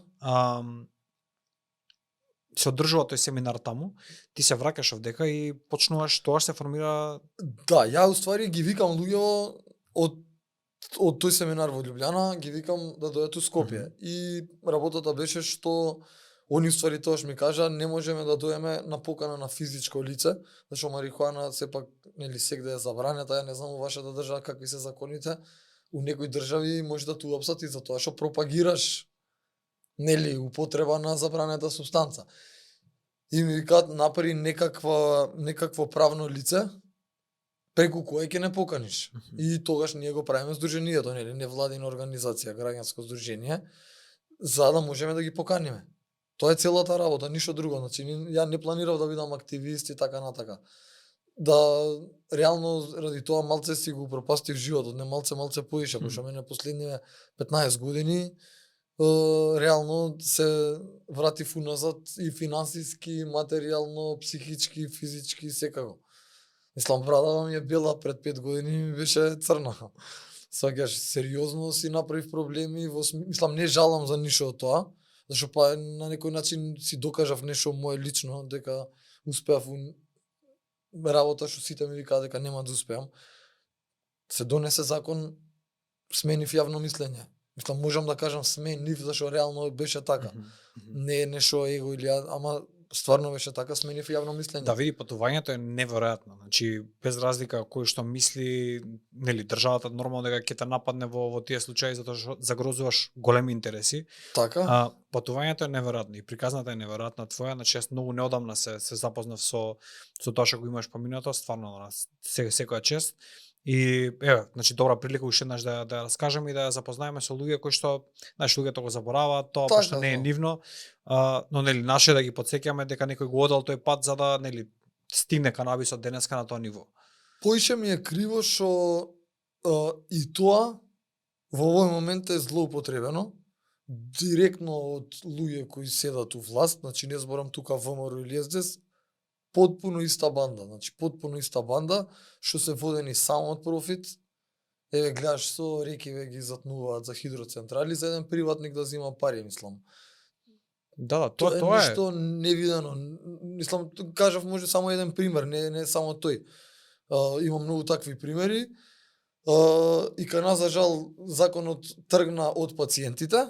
Се одржува тој семинар таму, ти се враќаш овдека и почнуваш, тоа се формира. Да, ја уствари ги викам луѓе од тој семинар во Љубљана, ги викам да дојдат у Скопје. И работата беше што они уствари тоаш ми кажа не можеме да доеме на покана на физичко лице, зашто марихуана сепак нели сегде е забранета, ја не знам во вашата држава какви се законите. У некои држави може да те уапсат и за тоа што пропагираш нели употреба на забранета супстанца. И ми викаат направи некакво правно лице преку кое ќе не поканиш. И тогаш ние го правиме здруженијето, нели невладина организација, граѓанско здружение, за да можеме да ги поканиме. Тоа е целата работа, ништо друго. Значи ја не планирав да бидам активист и така натака. Да реално ради тоа малце си го пропастив животот, не малце поише, пошто мене последниве 15 години реално се вратив уназад и финансиски, материјално, психички, физички, секако. Мислам, брадава ми е бела пред 5 години ми беше црна. Сваќаш, сериозно си направив проблеми, мислам, не жалам за ништо од тоа, зашто па на некој начин си докажав нешто мое лично, дека успеав работа што сите ми викаат дека нема да успеам. Се донесе закон, сменив јавно мислење. Мислам, можам да кажам сменив, зашто реално беше така. Не е нешто его или ама стварно беше така, сменив јавно мислење. Да, види, патувањето е неверојатно. Значи, без разлика кој што мисли, нели, државата нормално дека ќе те нападне во тие случаи затоа што загрозуваш големи интереси. Така? Патувањето е неверојатно и приказната е неверојатна твоја. Значи, јас многу неодамна се запознав со тоа што го имаш поминато, стварно секоја чест. И еве, значи добра прилика уште еднаш да раскажеме и да ја запознаеме со луѓе кои што, знаеш, луѓето го забораваат тоа, така, пошто не е нивно, но нели наше да ги потсеќаме дека некој го одел тој пат за да нели стигне канабисот денеска на тоа ниво. Поише ми е криво што и тоа во овој момент е злоупотребено директно од луѓе кои седат у власт, значи не зборам тука ВМРО или СДС, потпуно иста банда, што се водени само од профит. Еве гледаш со рекиве ги затнуваат за хидроцентрали за еден приватник да зема пари, мислам. Да, тоа е нешто невидено. Мислам, кажав може само еден пример, не само тој. Има многу такви примери. И кај нас за жал законот тргна од пациентите.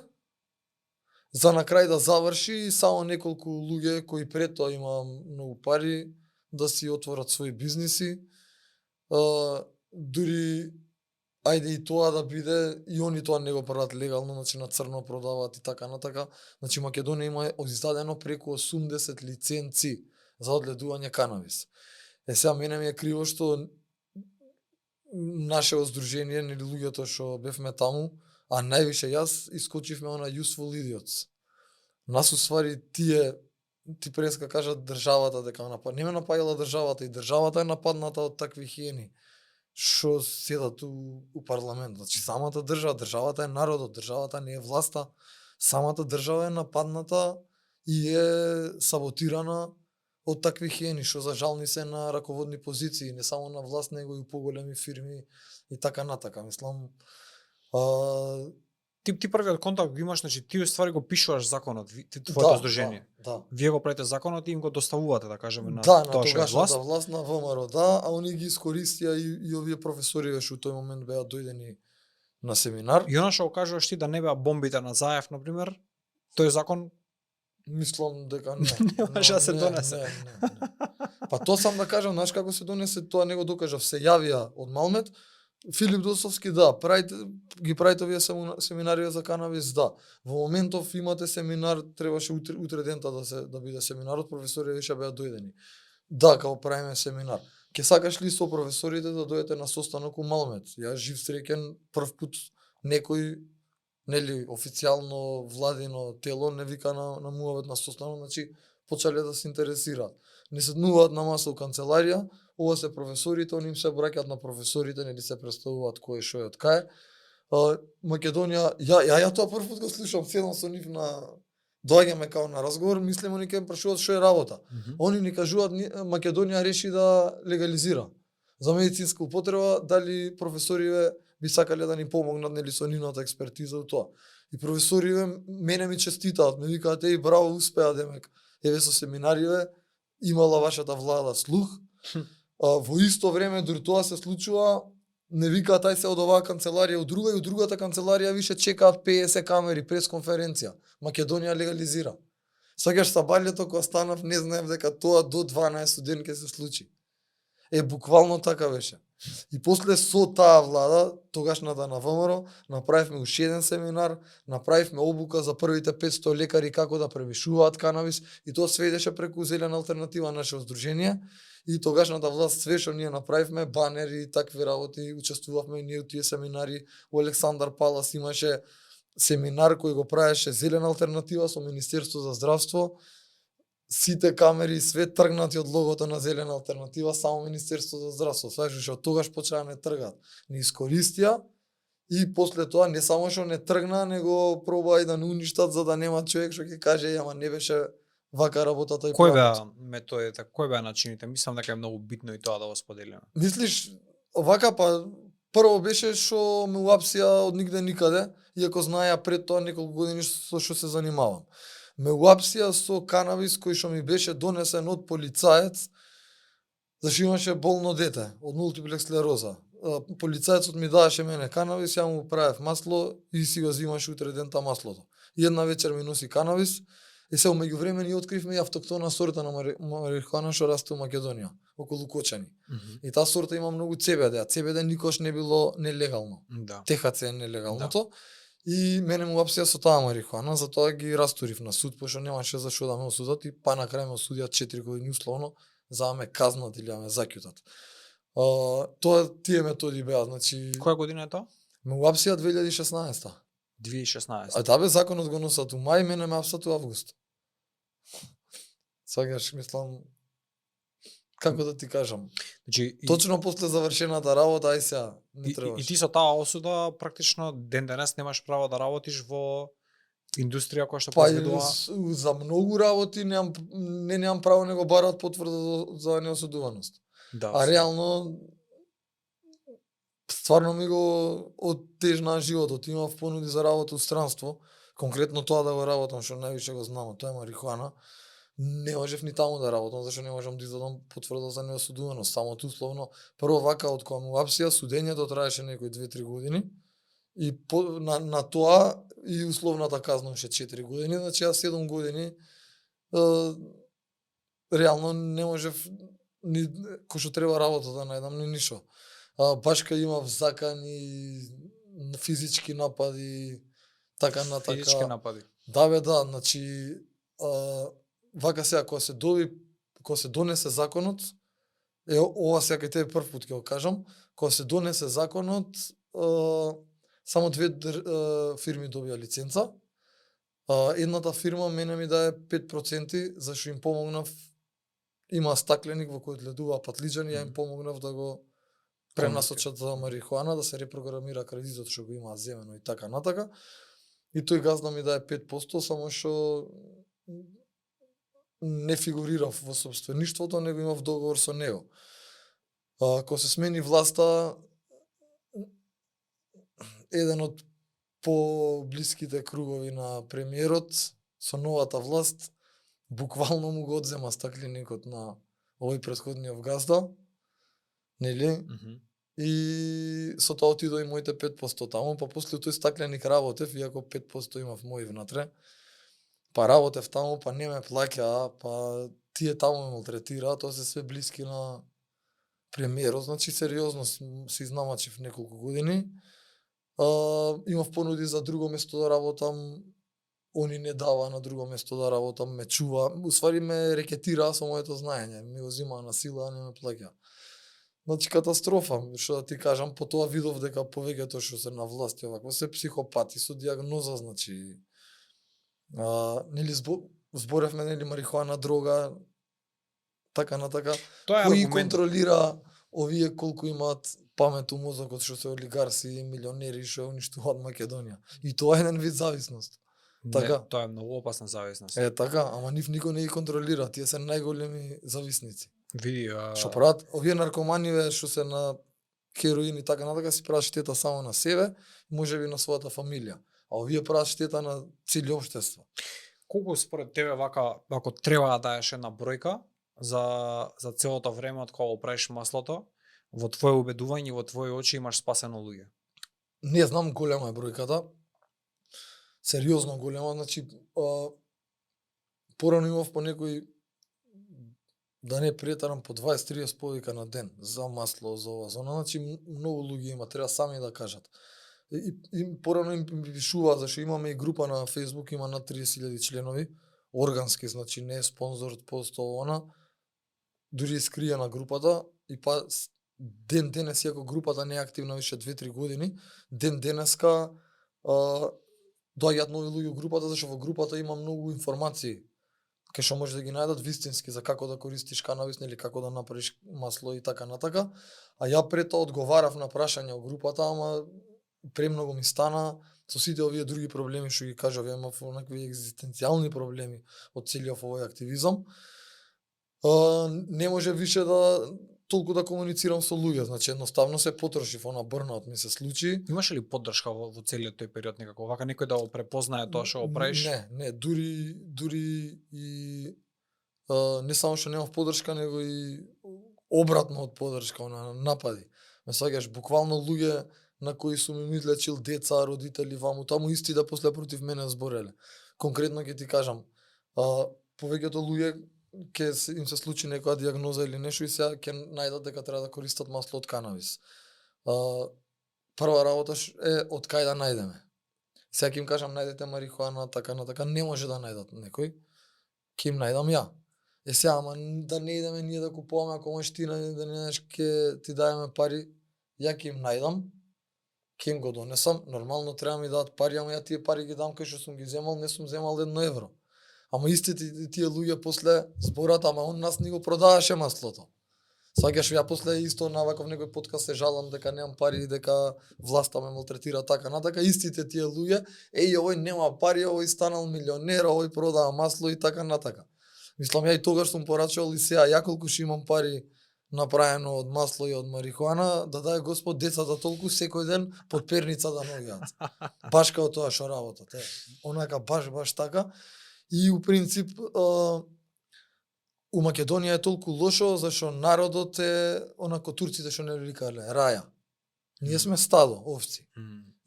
За на крај да заврши само неколку луѓе кои пред тоа има многу пари да си отворат своји бизниси дури ајде и тоа да биде, и они тоа не го прават легално, значи на црно продаваат и така натака. Значи Македонија има издадено преку 80 лиценци за одгледување канабис. Сега мене ми е криво што наше здружение, нели луѓето што бевме таму, а највише јас искочивме на Useful Idiots. Нас уствари ти преска кажат државата дека не ме напаѓала државата, и државата е нападната од такви хиени што седат у парламент. Значи самата државата е народот, државата не е власта, самата држава е нападната и е саботирана од такви хиени што за жал ни се на раководни позиции, не само на власт, него и у поголеми фирми и така натака. Мислам, Ти првиот контакт го имаш, значи ти уствари го пишуваш законот, твоето здружение. Да. Вие го правите законот и им го доставувате, да кажеме, на тоа тоа што е власт. тогашната власт на ВМРО, да, а они ги искористија и овие професори што у тој момент беа дојдени на семинар. И она што го кажуваш ти да не беа бомбите на Заев, например, тој закон мислам дека не. Не може да се донесе. Не. Па тоа сам да кажам, знаеш како се донесе, тоа не го докажав. Се јавија од Малмет, Филип Досовски, да, ги правите овие семинари за канабис, да. Во моментов имате семинар, требаше утре дента да биде семинарот, професори веќе беа дојдени. Да, како правиме семинар. Ке сакаш ли со професорите да дојдете на состанок у Малмет? Ја жив среќен прв пат некој, нели, официјално владино тело не вика на муавет на состанок, значи почале да се интересираат. Не седнуваат на маса у канцеларија, ова се професорите, они им се браќаат на професорите, нели се представуваат кој што е од кај. Македонија, ја тоа прв пат го слушам, седам со нив доаѓаме као на разговор, мислам они ќе прашуваат што е работа. Они ни кажуваат Македонија реши да легализира за медицинска употреба, дали професориве би сакале да ни помогнат, нели, со нивната експертиза у тоа. И професориве мене ми честитаат, ми викаат еј браво, успеа демек. Еве со семинариве имала вашата влада слух. Во исто време дури тоа се случува, не викаат ај се од оваа канцеларија у друга, и у другата канцеларија више чекаат 50 камери, пресконференција. Македонија легализира. Сакаш сабаљето кога станав, не знаев дека тоа до 12 ден ќе се случи. Буквално така беше. И после со таа влада, тогашната на ВМРО, направивме уште еден семинар, направивме обука за првите 500 лекари како да премишуваат канабис, и тоа све идеше преку Зелена алтернатива, наше здружение. И тогашната власт све што ние направивме, банери и такви работи, учествувавме и ние у тие семинари. У Александар Палас имаше семинар кој го правеше Зелена алтернатива со Министерство за здравство. Сите камери све тргнати од логото на Зелена алтернатива, само Министерство за здравство. Сваќаш што тогаш почнаа не тргаат. Не искористија и после тоа не само што не тргна, него пробаа и да не уништат за да нема човек што ќе каже ама не беше вака работата и кој беа методите, кој беа начините? Мислам дека е многу битно и тоа да го споделиме. Мислиш, вака па прво беше што ме уапсија од нигде никаде, иако знаеа пред тоа неколку години со што се занимавам. Ме уапсија со канабис кој што ми беше донесен од полицаец, зашто имаше болно дете од мултиплекс склероза. Полицаецот ми даваше мене канабис, ја му правев масло и си го взимаше утре дента маслото. И една вечер ми носи канабис. И се меѓувреме ние откривме и автоктона сорта на марихуана што расте во Македонија, околу Кочани. И таа сорта има многу CBD, а CBD никош не било нелегално. Да. THC е нелегалното. Да. И мене му уапсија со таа марихуана, затоа ги растурив на суд, пошто немаше за што да ме осудат, и па на крај ме осудија 4 години условно за да ме казнат или да ме заќутат. Тоа тие методи беа, значи. Која година е тоа? Ме уапсија 2016. 2016. А да бе, законот го носат у мај, мене ме апсат у август. Сакаш, мислам, како да ти кажам. Значи, точно после завршената работа, ај сега, не требаш. И ти со таа осуда практично ден денес немаш право да работиш во индустрија која што произведува. За многу работи немам право, него бараат потврда за неосудуваност. Да. А реално стварно ми го оттежна животот. Имав понуди за работа у странство, конкретно тоа да го работам што највише го знам, тоа е марихуана. Не можев ни таму да работам, зашто не можам да извадам потврда за неосудуваност. Само условно, прво вака од кога му апсија, судењето траеше некои 2-3 години, и на тоа и условната казна уште 4 години, значи јас 7 години реално не можев ни кој што треба работа да најдам ни ништо. башка имав закани, физички напади, така Физички натака. напади. Да бе, да, значи вака сега кога се донесе законот, ова сега кај тебе прв пат ќе го кажам, кога се донесе законот, само две фирми добија лиценца. Едната фирма мене ми даде 5% зашто им помогнав, има стакленик во кој гледува патлиџани, ја им помогнав да го пренасочат за марихуана, да се репрограмира кредитот што го има земено и така натака. И тој газда ми даде 5%, само што не фигурирав во сопствеништвото, него имав договор со него. Кога се смени власта, еден од поблиските кругови на премиерот со новата власт буквално му го одзема стакленикот на овој претходниот газда, нели? И со тоа отидоа и моите 5% таму, па после тој стакленик работев, иако 5% имав мој внатре. Па работев таму, па не ме плаќаа, па тие таму ме малтретираа, тоа се све блиски на премиерот, значи сериозно се изнамачив неколку години. Имав понуди за друго место да работам, они не дава на друго место да работам, ме чува, уствари ме рекетираа со моето знаење, ми го земаа на сила, а не ме плаќаа. Значи катастрофа, што да ти кажам, по тоа видов дека повеќето што се на власт овакво се психопати со диагноза, значи нели зборевме нели марихуана дрога, така натака. Тоа е Кој аргумент. контролира овие колку имаат памет у мозокот, што се олигарси и милионери што уништуваат Македонија. И тоа е еден вид зависност. Така. Не, тоа е многу опасна зависност. Така, ама нив никој не ги контролира, тие се најголеми зависници. Види, Што прават овие наркоманиве што се на хероин и така натака си прават штета само на себе, можеби на својата фамилија. А овие прават штета на цели општество. колку според тебе вака, ако треба да даеш една бројка за целото време од кога го правиш маслото, во твое убедување, во твои очи имаш спасено луѓе? Не знам, голема е бројката. Сериозно голема, значи порано имав по некои, да не претарам, по 20-30 повика на ден за масло, за ова, за она, значи многу луѓе има, треба сами да кажат. И порано им пишува, зашто имаме и група на Facebook, има над 30.000 членови, органски, значи не е спонзор, постово она, дури е скриена групата, и па ден денес, иако групата не е активна више 2-3 години, ден денеска доаѓаат нови луѓе во групата, зашто во групата има многу информации кај што може да ги најдат вистински за како да користиш канабис, нели како да направиш масло и така натака. А ја пред тоа одговарав на прашања во групата, ама премногу ми стана со сите овие други проблеми што ги кажав, имав онакви екзистенцијални проблеми од целиот овој активизам. Не може више да толку да комуницирам со луѓе, значи едноставно се потрошив, она бурнаут ми се случи. Имаше ли поддршка во целиот тој период некако? Вака некој да го препознае тоа што го правиш? Не, дури и не само што немав поддршка, него и обратно од поддршка, на напади. Ме сваќаш, буквално луѓе на кои сум им излечил деца, родители, ваму, таму исти да после против мене збореле. Конкретно ќе ти кажам, повеќето луѓе ќе им се случи некоја диагноза или нешто и сега ќе најдат дека треба да користат масло од канабис. Прва работа е од кај да најдеме. Сега ќе им кажам најдете марихуана, така натака, не може да најдат некој. Ќе им најдам ја. Сега, ама да не идеме ние да купуваме, ако можеш ти да не знаеш, ќе ти даеме пари, ја ќе им најдам, ќе им го донесам, нормално треба ми дадат пари, ама ја тие пари ги дам кај што сум ги земал, не сум земал 1 евро. Ама истите тие луѓе после зборат, ама он нас ни го продаваше маслото. Сваќаш, ја после исто на ваков некој подкаст се жалам дека немам пари, дека власта ме малтретира така натака, истите тие луѓе, овој нема пари, овој станал милионер, овој продава масло и така натака. Мислам, ја и тогаш сум порачувал и сега, ја колку што имам пари направено од масло и од марихуана, да даде Господ децата толку секој ден под перница да наоѓаат. Баш као тоа што работат, онака баш така. И у принцип у Македонија е толку лошо зашто народот е онако турците што не викале раја. Ние сме стадо овци.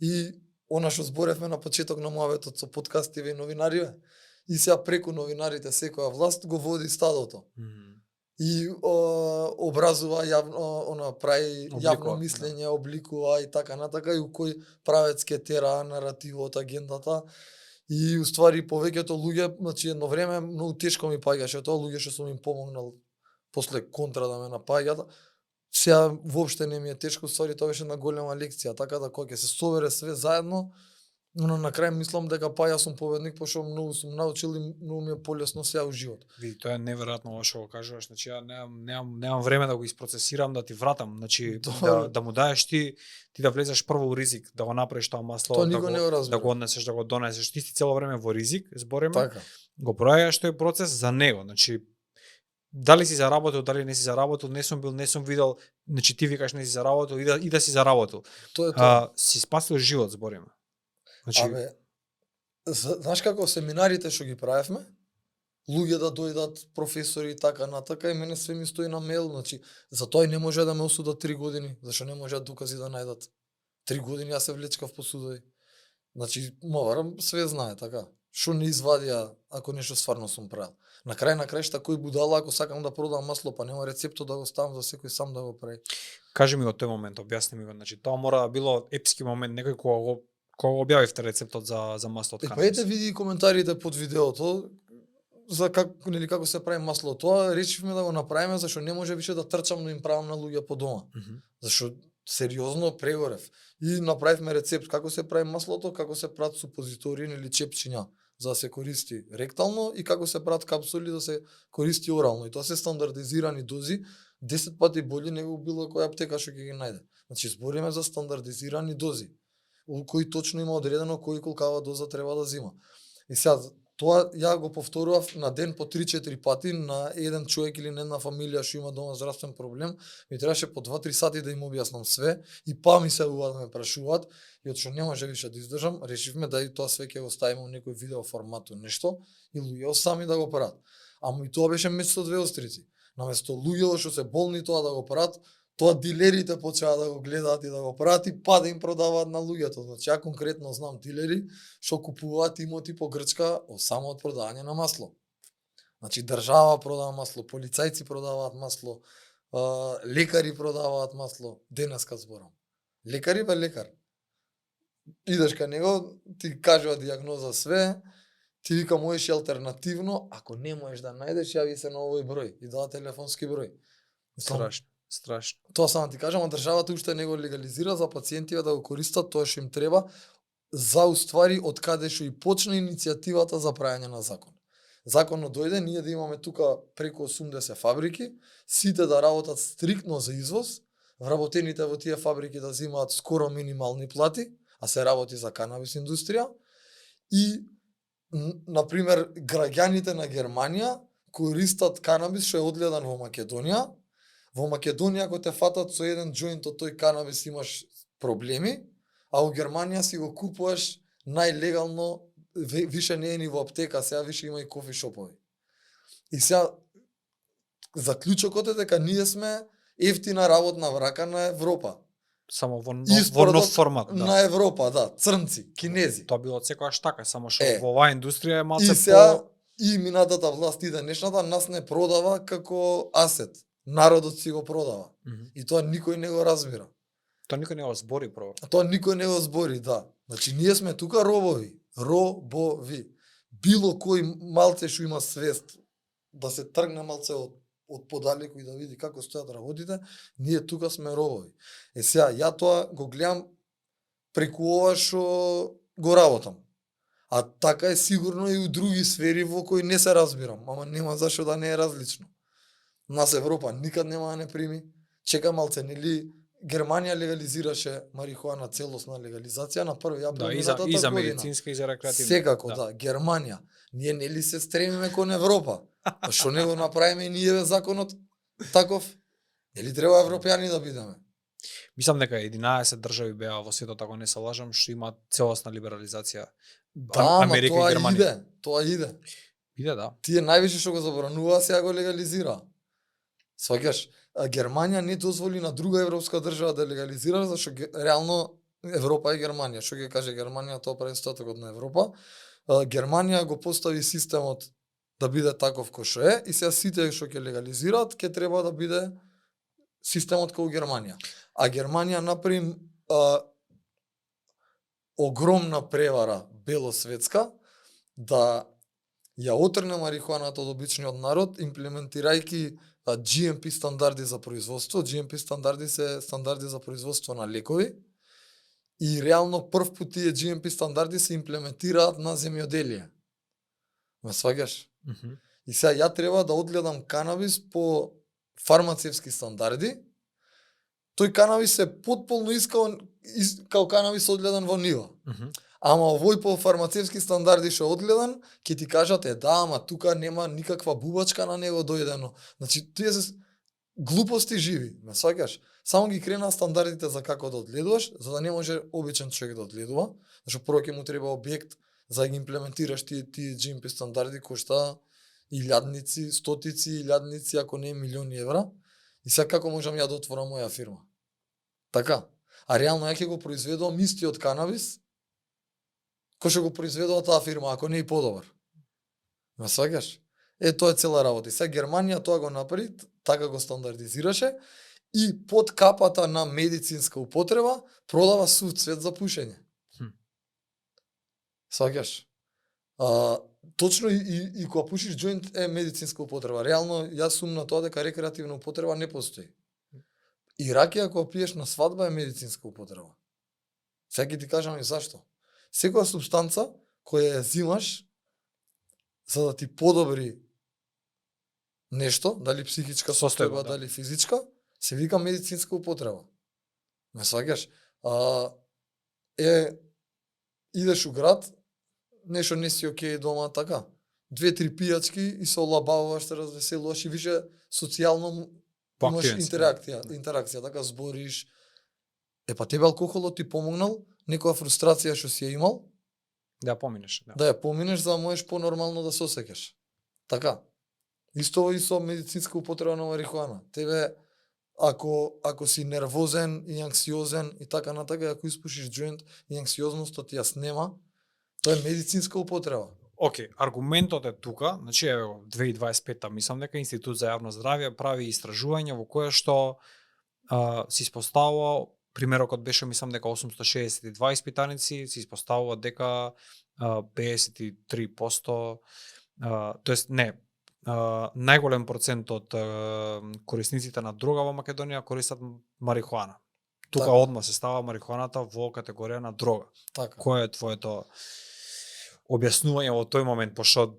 И она што зборевме на почеток на муаветот со подкастиве и новинариве, и сега преку новинарите секоја власт го води стадото. и образува јавно, прави јавно Обликува, мислење, обликува и така натака, и у кој правец ке тера наративот, агендата. И уствари повеќето луѓе, значи едно време многу тешко ми паѓаше тоа, луѓе што сум им помогнал после контра да ме напаѓаат. Сега воопште не ми е тешко, уствари тоа беше една голема лекција, така да кога ќе се собере све заедно, но на крај мислам дека ја сум победник, пошто многу сум научил и многу ми е полесно сега у живот. Види, тоа е неверојатно ова што го кажуваш, значи ја немам време да го испроцесирам, да ти вратам, значи да му даеш ти да влезеш прво у ризик, да го направиш тоа масло, Тоа да никој не го разбира. го однесеш, да го донесеш, ти си цело време во ризик, збориме. Така. Го проаѓаш тој процес за него, значи дали си заработил, дали не си заработил, не сум бил, не сум видел, значи ти викаш не си заработил и да си заработил. Тоа е тоа. Си спасил живот, збориме. Значи, Знаеш како семинарите што ги правевме, луѓе да дојдат, професори и така натака, и мене све ми стои на мејл, значи за тоа и не може да ме осудат 3 години, зашто не можат докази да најдат. 3 години јас се влечкав по судови. Значи, морам све знае така. Што не извадија ако нешто стварно сум правил. На крајшта кој будала ако сакам да продам масло, па нема рецепто да го ставам за секој сам да го прави. Кажи ми од тој момент, објасни ми го, значи тоа мора да било епски момент, некој кога го објавивте рецептот за масло од канабис. Па ете види коментарите под видеото за како се прави масло. Тоа решивме да го направиме зашто не може више да трчам да им правам на луѓе по дома. Зашто сериозно прегорев. И направивме рецепт како се прави маслото, како се прават супозитории или чепчиња за да се користи ректално и како се прават капсули да се користи орално. И тоа се стандардизирани дози, 10 пати болji него било која аптека што ќе ги најде. Значи збориме за стандардизирани дози, кој точно има одредено кој колкава доза треба да зима. И сега тоа ја го повторував на ден по 3-4 пати на еден човек или на една фамилија што има дома здравствен проблем, ми требаше по 2-3 сати да им објаснам све и па ми се да ме прашуваат и од што не може више да издржам, решивме да и тоа све ќе го ставиме во некој видео формату нешто и луѓе сами да го прават. Ама и тоа беше меч со две острици. Наместо луѓето што се болни тоа да го прават, тоа дилерите почнаа да го гледаат и да го прават и па да им продаваат на луѓето. Значи ја конкретно знам дилери што купуваат имоти по Грчка само од продавање на масло. Значи држава продава масло, полицајци продаваат масло, лекари продаваат масло, денеска зборам. Лекари бе лекар. Идеш кај него, ти кажува дијагноза све, ти вика можеш и алтернативно, ако не можеш да најдеш, јави се на овој број и дава телефонски број. Страшно. Тоа само ти кажам, а државата уште не го легализира за пациентите да го користат тоа што им треба за уствари од каде што и почна иницијативата за правење на закон. Законот дојде, ние да имаме тука преку 80 фабрики, сите да работат стриктно за извоз, вработените во тие фабрики да земаат скоро минимални плати, а се работи за канабис индустрија и например граѓаните на Германија користат канабис што е одгледан во Македонија. Во Македонија ако те фатат со еден џоинт од тој канабис имаш проблеми, а во Германија си го купуваш најлегално, више не е ни во аптека, сега више има и кофи шопови. И сега заклучокот е дека ние сме ефтина работна рака на Европа. Само во нов формат, да. На Европа, да, црнци, кинези. Тоа било секогаш така, само што во оваа индустрија е малце и сега, и минатата власт и денешната нас не продава како асет. Народот си го продава. И тоа никој не го разбира. Тоа никој не го збори прво. Тоа никој не го збори, да. Значи ние сме тука робови. Робови. Било кој малце што има свест да се тргне малце од подалеку и да види како стојат работите, ние тука сме робови. Сега, ја тоа го гледам преку ова што го работам. А така е сигурно и у други сфери во кои не се разбирам, ама нема зашто да не е различно. Нас Европа никад нема да не прими. Чека малце, нели Германија легализираше марихуана, целосна легализација на 1 април минатата и за година. медицинска и за рекреативна. Секако, да. Германија. Ние нели се стремиме кон Европа. А што не го направиме ние законот таков? Нели треба европјани да бидеме? Мислам дека 11 држави беа во светот, ако не се лажам, што има целосна либерализација. Да, Америка и Германија. Тоа иде. Иде, да. Тие највише што го забранува, сега го легализира. Сваќаш, Германија не дозволи на друга европска држава да легализира, зашто реално Европа е Германија. Што ќе каже Германија, тоа прави остатокот на Европа. Германија го постави системот да биде таков кој што е, и сега сите што ќе легализираат, ќе треба да биде системот како Германија. А Германија направи огромна превара белосветска да ја отрне марихуаната од обичниот народ, имплементирајќи GMP стандарди за производство. GMP стандарди се стандарди за производство на лекови. И реално прв пат тие GMP стандарди се имплементираат на земјоделие. Ме сваѓаш? И сега ја треба да одгледам канабис по фармацевски стандарди. Тој канабис е потполно као канабис одгледан во нива. Ама овој по фармацевски стандарди што одгледан, ќе ти кажат ама тука нема никаква бубачка на него дојдено. Значи тие се глупости живи, ме сваќаш? Само ги крена стандардите за како да одгледуваш, за да не може обичен човек да одгледува, зашто прво ќе му треба објект за да ги имплементираш тие GMP стандарди, кошта илјадници, стотици илјадници, ако не милиони евра. И сега како можам ја да отворам моја фирма? Така. А реално ја ќе го произведувам истиот канабис кој што го произведува таа фирма, ако не и подобар. Ме сваќаш? Тоа е цела работа. И сега Германија тоа го направи, така го стандардизираше и под капата на медицинска употреба продава сув цвет за пушење. Сваќаш? Точно и кога пушиш џоинт е медицинска употреба. Реално јас сум на тоа дека рекреативна употреба не постои. И ракија кога пиеш на свадба е медицинска употреба. Сега ќе ти кажам и зашто. Секоја супстанца која ја зимаш за да ти подобри нешто, дали психичка состојба, дали физичка, се вика медицинска употреба. Ме сваќаш? Идеш у град, нешто не си окей дома, така. 2-3 пијачки и се олабавуваш, се развеселуваш и више социјално имаш интеракција, така збориш. Па тебе алкохолот ти помогнал, некоја фрустрација што си ја имал, да ја поминеш. Да ја поминеш за да можеш понормално да се осеќаш. Така. Исто и со медицинска употреба на марихуана. Тебе ако си нервозен и анксиозен и така натака, ако испушиш џоинт и анксиозноста ти ја снема, тоа е медицинска употреба. Океј, аргументот е тука, значи еве 2025-та мислам дека Институт за јавно здравје прави истражување во кое што се испоставува, примерокот беше мислам дека 862 испитаници, се испоставува дека 53%, тоест не, најголем процент од корисниците на дрога во Македонија користат марихуана. Тука така. одма се става марихуаната во категорија на дрога. Така. Кој е твоето објаснување во тој момент, пошто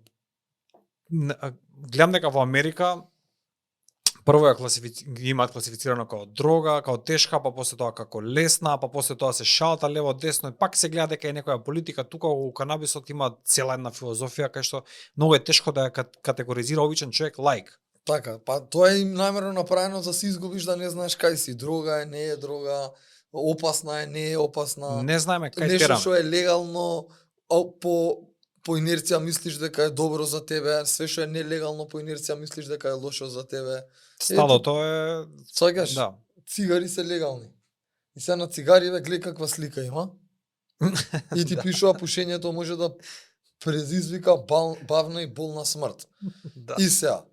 гледам дека во Америка прво ја имаат класифицирано како дрога, како тешка, па после тоа како лесна, па после тоа се шалта лево десно и пак се гледа дека е некоја политика. Тука во канабисот има цела една филозофија кај што многу е тешко да ја категоризира обичен човек лаик. Така, па тоа е најмерно направено за да се изгубиш да не знаеш кај си. Дрога е, не е дрога, опасна е, не е опасна. Не знаеме кај тераме. Нешто што е легално по инерција мислиш дека е добро за тебе, све што е нелегално по инерција мислиш дека е лошо за тебе. Стадото е... Сваќаш? Да. Цигари се легални. И сега на цигариве гледа каква слика има. И ти пишува пушењето може да предизвика бавна и болна смрт. Да. И сега,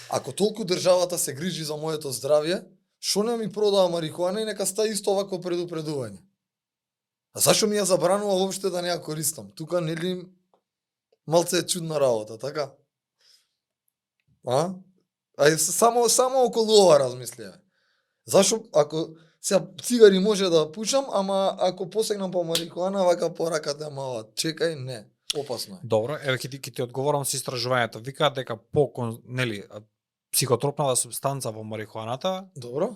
ако толку државата се грижи за моето здравје, што не ми продава марихуана и нека ста исто овако предупредување. А зашто ми ја забранува воопште да не ја користам? Тука нели малце е чудна работа, така? Само околу ова размислија. Зашо ако сега цигари може да пушам, ама ако посегнам по марихуана, вака пораката мала, чекај, не, опасно е. Добро, еве ќе ти одговорам со истражувањето. Викаат дека психотропната супстанца во марихуаната, Добро.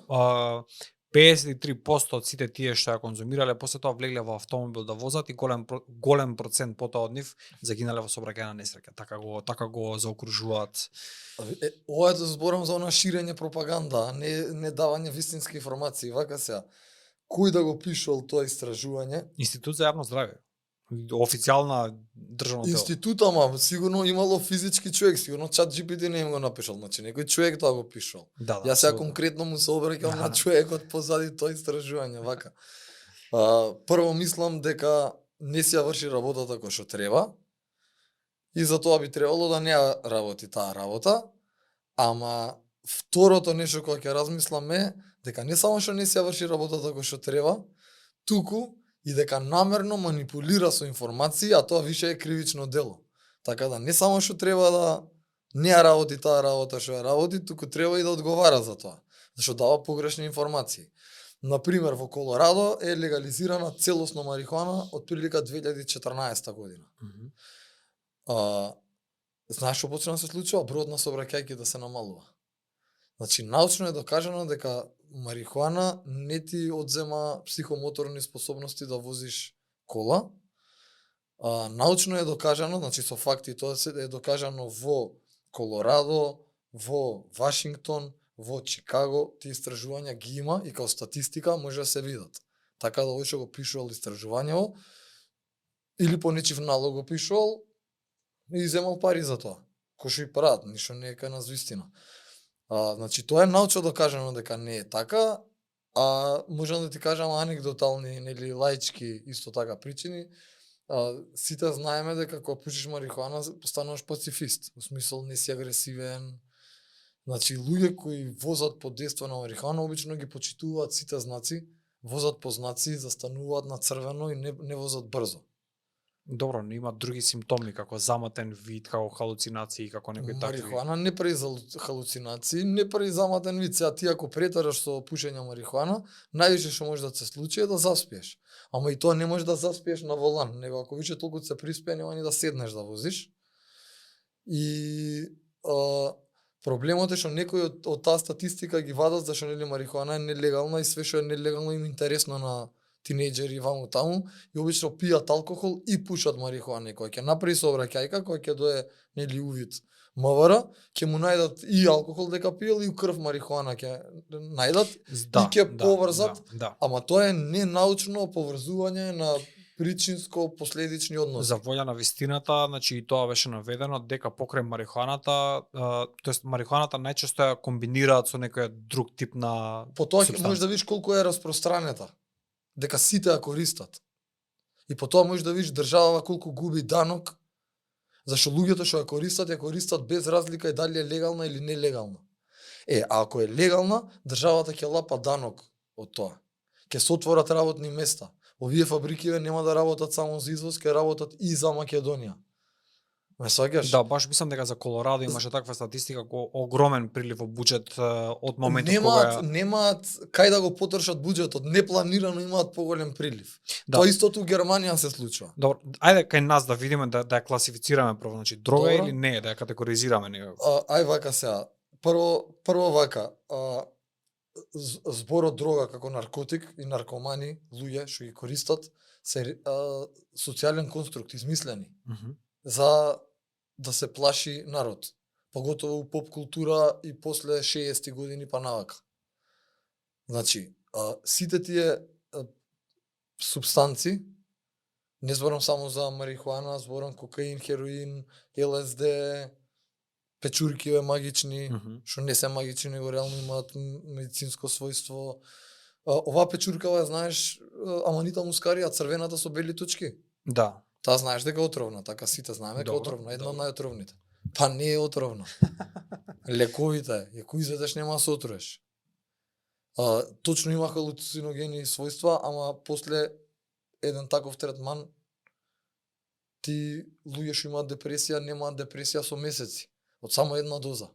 53% од сите тие што ја конзумирале после тоа влегле во автомобил да возат и голем процент потоа од нив загинале во сообраќајна несреќа. Така го заокружуваат. Ова е да зборам за она ширење пропаганда, не давање вистински информации. Вака сега, кој да го пишувал тоа истражување? Институт за јавно здравје. Официјална државна тело. Институт, ама сигурно имало физички човек, сигурно ChatGPT не им го напишал, значи некој човек тоа го пишал. Да, Јас сега конкретно му се обраќам на човекот позади тоа истражување, вака. Прво мислам дека не си ја врши работата кој што треба и затоа би требало да не ја работи таа работа, ама второто нешто кое ќе размислам е дека не само што не се ја врши работата кој што треба, туку и дека намерно манипулира со информации, а тоа више е кривично дело. Така да не само што треба да не ја работи таа работа што ја работи, туку треба и да одговара за тоа, зашто дава погрешни информации. Например, во Колорадо е легализирана целосно марихуана од прилика 2014 година. Знаеш што почна да се случува? Бројот на сообраќајки да се намалува. Значи, научно е докажано дека марихуана не ти одзема психомоторни способности да возиш кола. Научно е докажано, значи со факти, тоа е докажано во Колорадо, во Вашингтон, во Чикаго, тие истражувања ги има и као статистика може да се видат. Така да овој што го пишувал истражувањево, или по нечив налог го пишувал, и земал пари за тоа. Кој што и прават, ништо не е кај нас вистина. Значи, тоа е научно докажано дека не е така, а можам да ти кажам анегдотални, нели, лаички, исто така причини. Сите знаеме дека кога пушиш марихуана, постануваш пацифист. Во смисол, не си агресивен. Значи, луѓе кои возат под дејство на марихуана, обично ги почитуваат сите знаци, возат по знаци, застануваат на црвено и не возат брзо. Добро, но има други симптоми, како заматен вид, како халуцинации, како некои такви. Марихуана не прави халуцинации, не прави заматен вид. Сега ти ако претараш со пушење марихуана, највише што може да се случи е да заспиеш. Ама и тоа не може да заспиеш на волан, него ако више толку се приспие, нема ни да седнеш да возиш. И проблемот е што некои од таа статистика ги вадат зашто нели марихуана е нелегална и све што е нелегално им интересно на тинејџери ваму таму и обично пијат алкохол и пушат марихуана. И кога ќе направи сообраќајка, кога ќе дое нели увид МВР, ќе му најдат и алкохол дека пиел и крв марихуана ќе најдат и ќе поврзат. Ама тоа е ненаучно поврзување на причинско-последични односи. За волја на вистината, значи и тоа беше наведено дека покрај марихуаната, тоест марихуаната најчесто ја комбинираат со некој друг тип на по тоа можеш да видиш колку е распространета. Дека сите ја користат. И по тоа можеш да видиш државава колку губи данок, зашто луѓето што ја користат без разлика и дали е легална или нелегална. А ако е легална, државата ќе лапа данок од тоа. Ќе се отворат работни места. Овие фабрики нема да работат само за извоз, ќе работат и за Македонија. Ме сваќаш? Да, баш мислам дека за Колорадо имаше таква статистика кој огромен прилив во буџет од моментот кога немаат кај да го потрошат буџетот, непланирано имаат поголем прилив. Да. Тоа истото у Германија се случува. Добро, ајде кај нас да видиме да ја класифицираме прво, значи дрога или не, да ја категоризираме некако. Ај вака сега. Прво вака, зборот дрога како наркотик и наркомани, луѓе што ги користат, се социјален конструкт, измислени. За да се плаши народ, поготово у поп култура и после 60 години па навака. Значи, сите тие субстанци, не зборам само за марихуана, зборам кокаин, хероин, ЛСД, печуркиве магични, што не се магични, него реално имаат медицинско својство. Оваа печуркава, знаеш, аманита мускарија, црвената со бели точки. Да. Таа знаеш дека е отровна, така сите знаеме дека е отровна, една од најотровните. Па не е отровна. Лековите, ја кој изедеш нема да се отруеш. Точно има халуциногени својства, ама после еден таков третман ти луѓе што имаат депресија немаат депресија со месеци, од само една доза.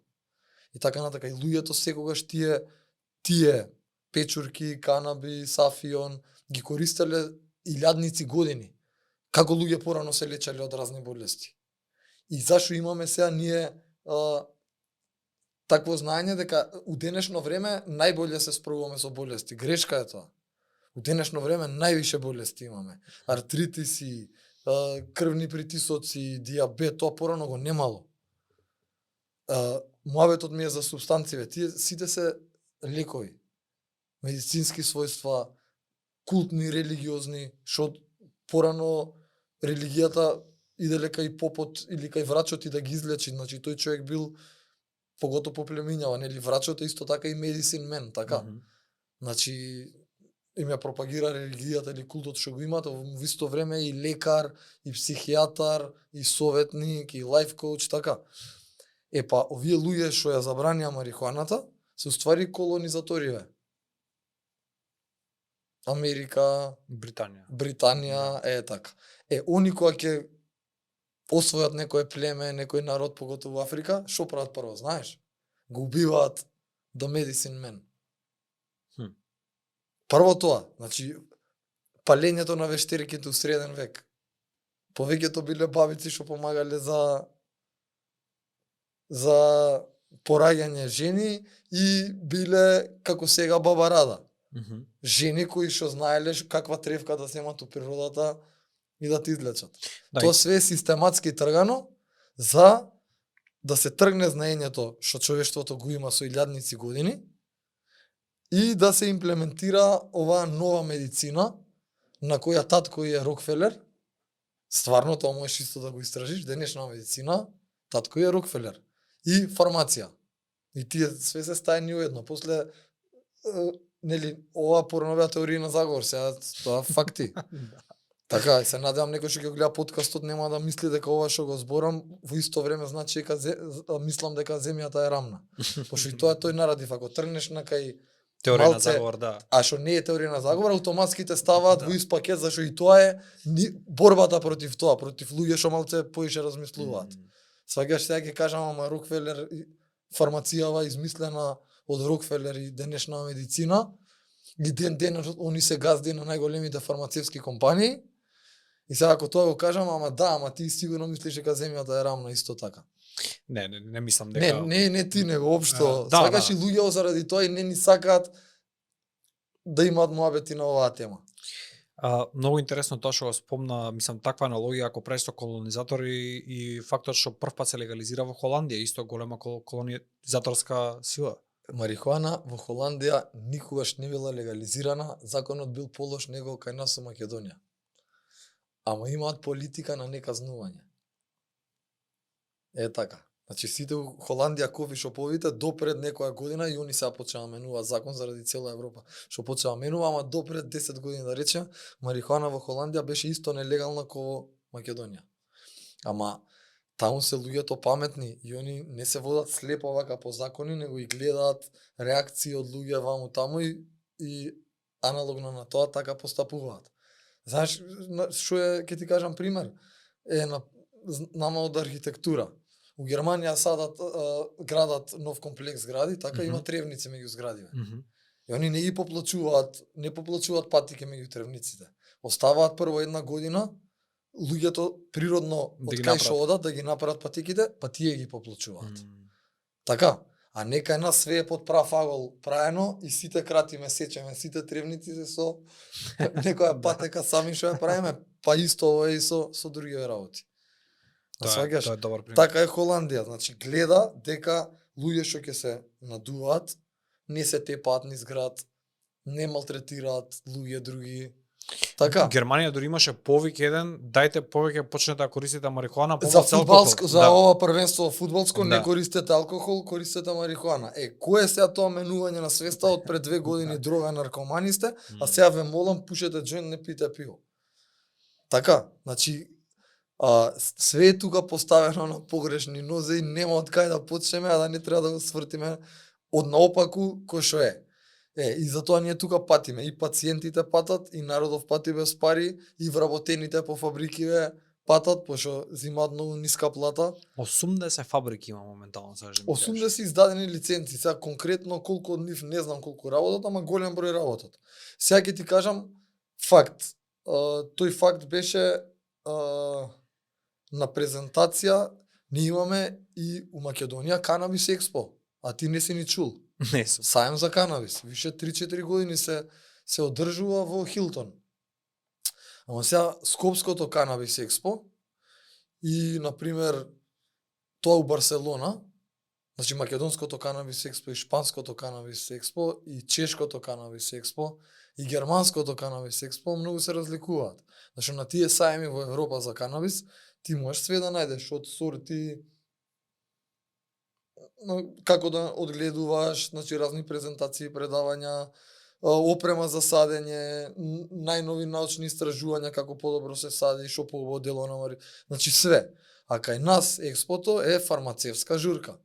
И така натака, и луѓето секогаш тие печурки, канаби, сафион ги користеле илјадници години. Како луѓе порано се лечеле од разни болести. И зашо имаме сега ние такво знаење дека у денешно време најболje се справуваме со болести. Грешка е тоа. У денешно време највише болести имаме. Артритиси, крвни притисоци, дијабет, тоа порано го немало. Муабетот ми е за субстанциве. Тие сите се лекови. Медицински својства, култни, религиозни, што порано религијата иделе кај попот или кај врачот и да ги излечи, значи тој човек бил погото по племињава, нели врачот е исто така и медицин мен, така. Значи им ја пропагира религијата или култот што го имат, во исто време и лекар, и психијатар, и советник, и лайф коуч, така. Па, овие луѓе што ја забранија марихуаната, се уствари колонизаториве. Америка, Британија. така. Они кога ќе освојат некој племе, некој народ, поготово во Африка, што прават прво, знаеш? Го убиваат the medicine man. Прво тоа, значи, палењето на вештерките у среден век. Повеќето биле бабици што помагале за пораѓање жени и биле, како сега, баба Рада. Жени кои што знаеле каква тревка да земат у природата и да ти излечат. Тоа све е систематски тргано за да се тргне знаењето што човештвото го има со илјадници години и да се имплементира оваа нова медицина на која татко е Рокфелер. Стварно тоа можеш исто да го истражиш, денешна медицина, татко е Рокфелер. И фармација. И тие све се стајани уедно. После нели ова порновија теорија на заговор, сега тоа факти. Така, се надевам некој што ќе гледа подкастот нема да мисли дека ова што го зборам во исто време значи дека мислам дека земјата е рамна. Пошто и тоа е тој наратив, ако тргнеш на кај теорија на заговор, да. А што не е теорија на заговор, автоматски те ставаат во ист пакет, зашто и тоа е борбата против тоа, против луѓе што малце поише размислуваат. Сваѓаш, сега ќе кажам, ама Рокфелер, фармацијава измислена од Рокфелер и денешна медицина, и ден они се газди на најголемите фармацевски компании. И сега ако тоа го кажам, ама ти сигурно мислиш дека земјата е рамна исто така. Не мислам дека Не ти него општо. Сваѓаш и луѓе заради тоа и не ни сакаат да имаат муабети на оваа тема. Многу интересно тоа што го спомна, мислам, таква аналогија ако правиш со колонизатори и фактот што првпат се легализира во Холандија, исто голема колонизаторска сила. Марихуана во Холандија никогаш не била легализирана, законот бил полош него кај нас со Македонија. Ама имаат политика на неказнување. Така. Значи сите у Холандија кофишоповите допред некоја година и они сега почнаа да менуваат закон заради цела Европа. Што почнаа да менува, ама допред 10 години да речем, марихуана во Холандија беше исто нелегална како во Македонија. Ама таму се луѓето паметни и они не се водат слепо вака по закони, него и гледаат реакции од луѓе ваму таму и аналогно на тоа така постапуваат. Знаеш што е, ќе ти кажам пример, нама од архитектура. У Германија садат градат нов комплекс згради, така има тревници меѓу зградиве. И они не ги поплачуваат патике меѓу тревниците. Оставаат прво една година луѓето природно од кај што одат да ги направат патиките, па тие ги поплачуваат. Така, а нека нас све е под прав агол праено и сите кратиме, сечеме сите тревници со некоја патека сами што ја правиме, па исто ова и со други работи. Тоа е добар пример. Така е Холандија, значи гледа дека луѓе што ќе се надуваат, не се тепаат низ град, не малтретираат луѓе други. Така. Германија дури имаше повик еден, дајте повеќе почнете да користите марихуана, за фудбалско, за ова првенство фудбалско не користете алкохол, користете марихуана. Кој е сега тоа менување на свеста од пред 2 години дрога наркомани сте, а сега ве молам пушете џоинт, не пите пиво. Така, значи све е тука поставено на погрешни нозе и нема од кај да почнеме, а да не треба да го свртиме од наопаку кој што е. И затоа ние тука патиме, и пациентите патат, и народов пати без пари, и вработените по фабрикиве патат, пошто земаат многу ниска плата. 80 фабрики има моментално, сега 80 издадени лиценци, сега конкретно колку од нив не знам колку работат, ама голем број работат. Сега ќе ти кажам факт. Тој факт беше на презентација, ние имаме и у Македонија Канабис Експо, а ти не си ни чул. Не сум. Сајм за канабис. Више 3-4 години се одржува во Хилтон. Ама сега Скопското Канабис Експо и, например, тоа у Барселона, значи Македонското Канабис Експо и Шпанското Канабис Експо и Чешкото Канабис Експо и Германското Канабис Експо многу се разликуваат. Значи на тие сајми во Европа за канабис ти можеш све да најдеш од сорти, како да одгледуваш, значи разни презентации, предавања, опрема за садење, најнови научни истражувања како подобро се сади, што по дело на значи све. А кај нас експото е фармацевтска журка.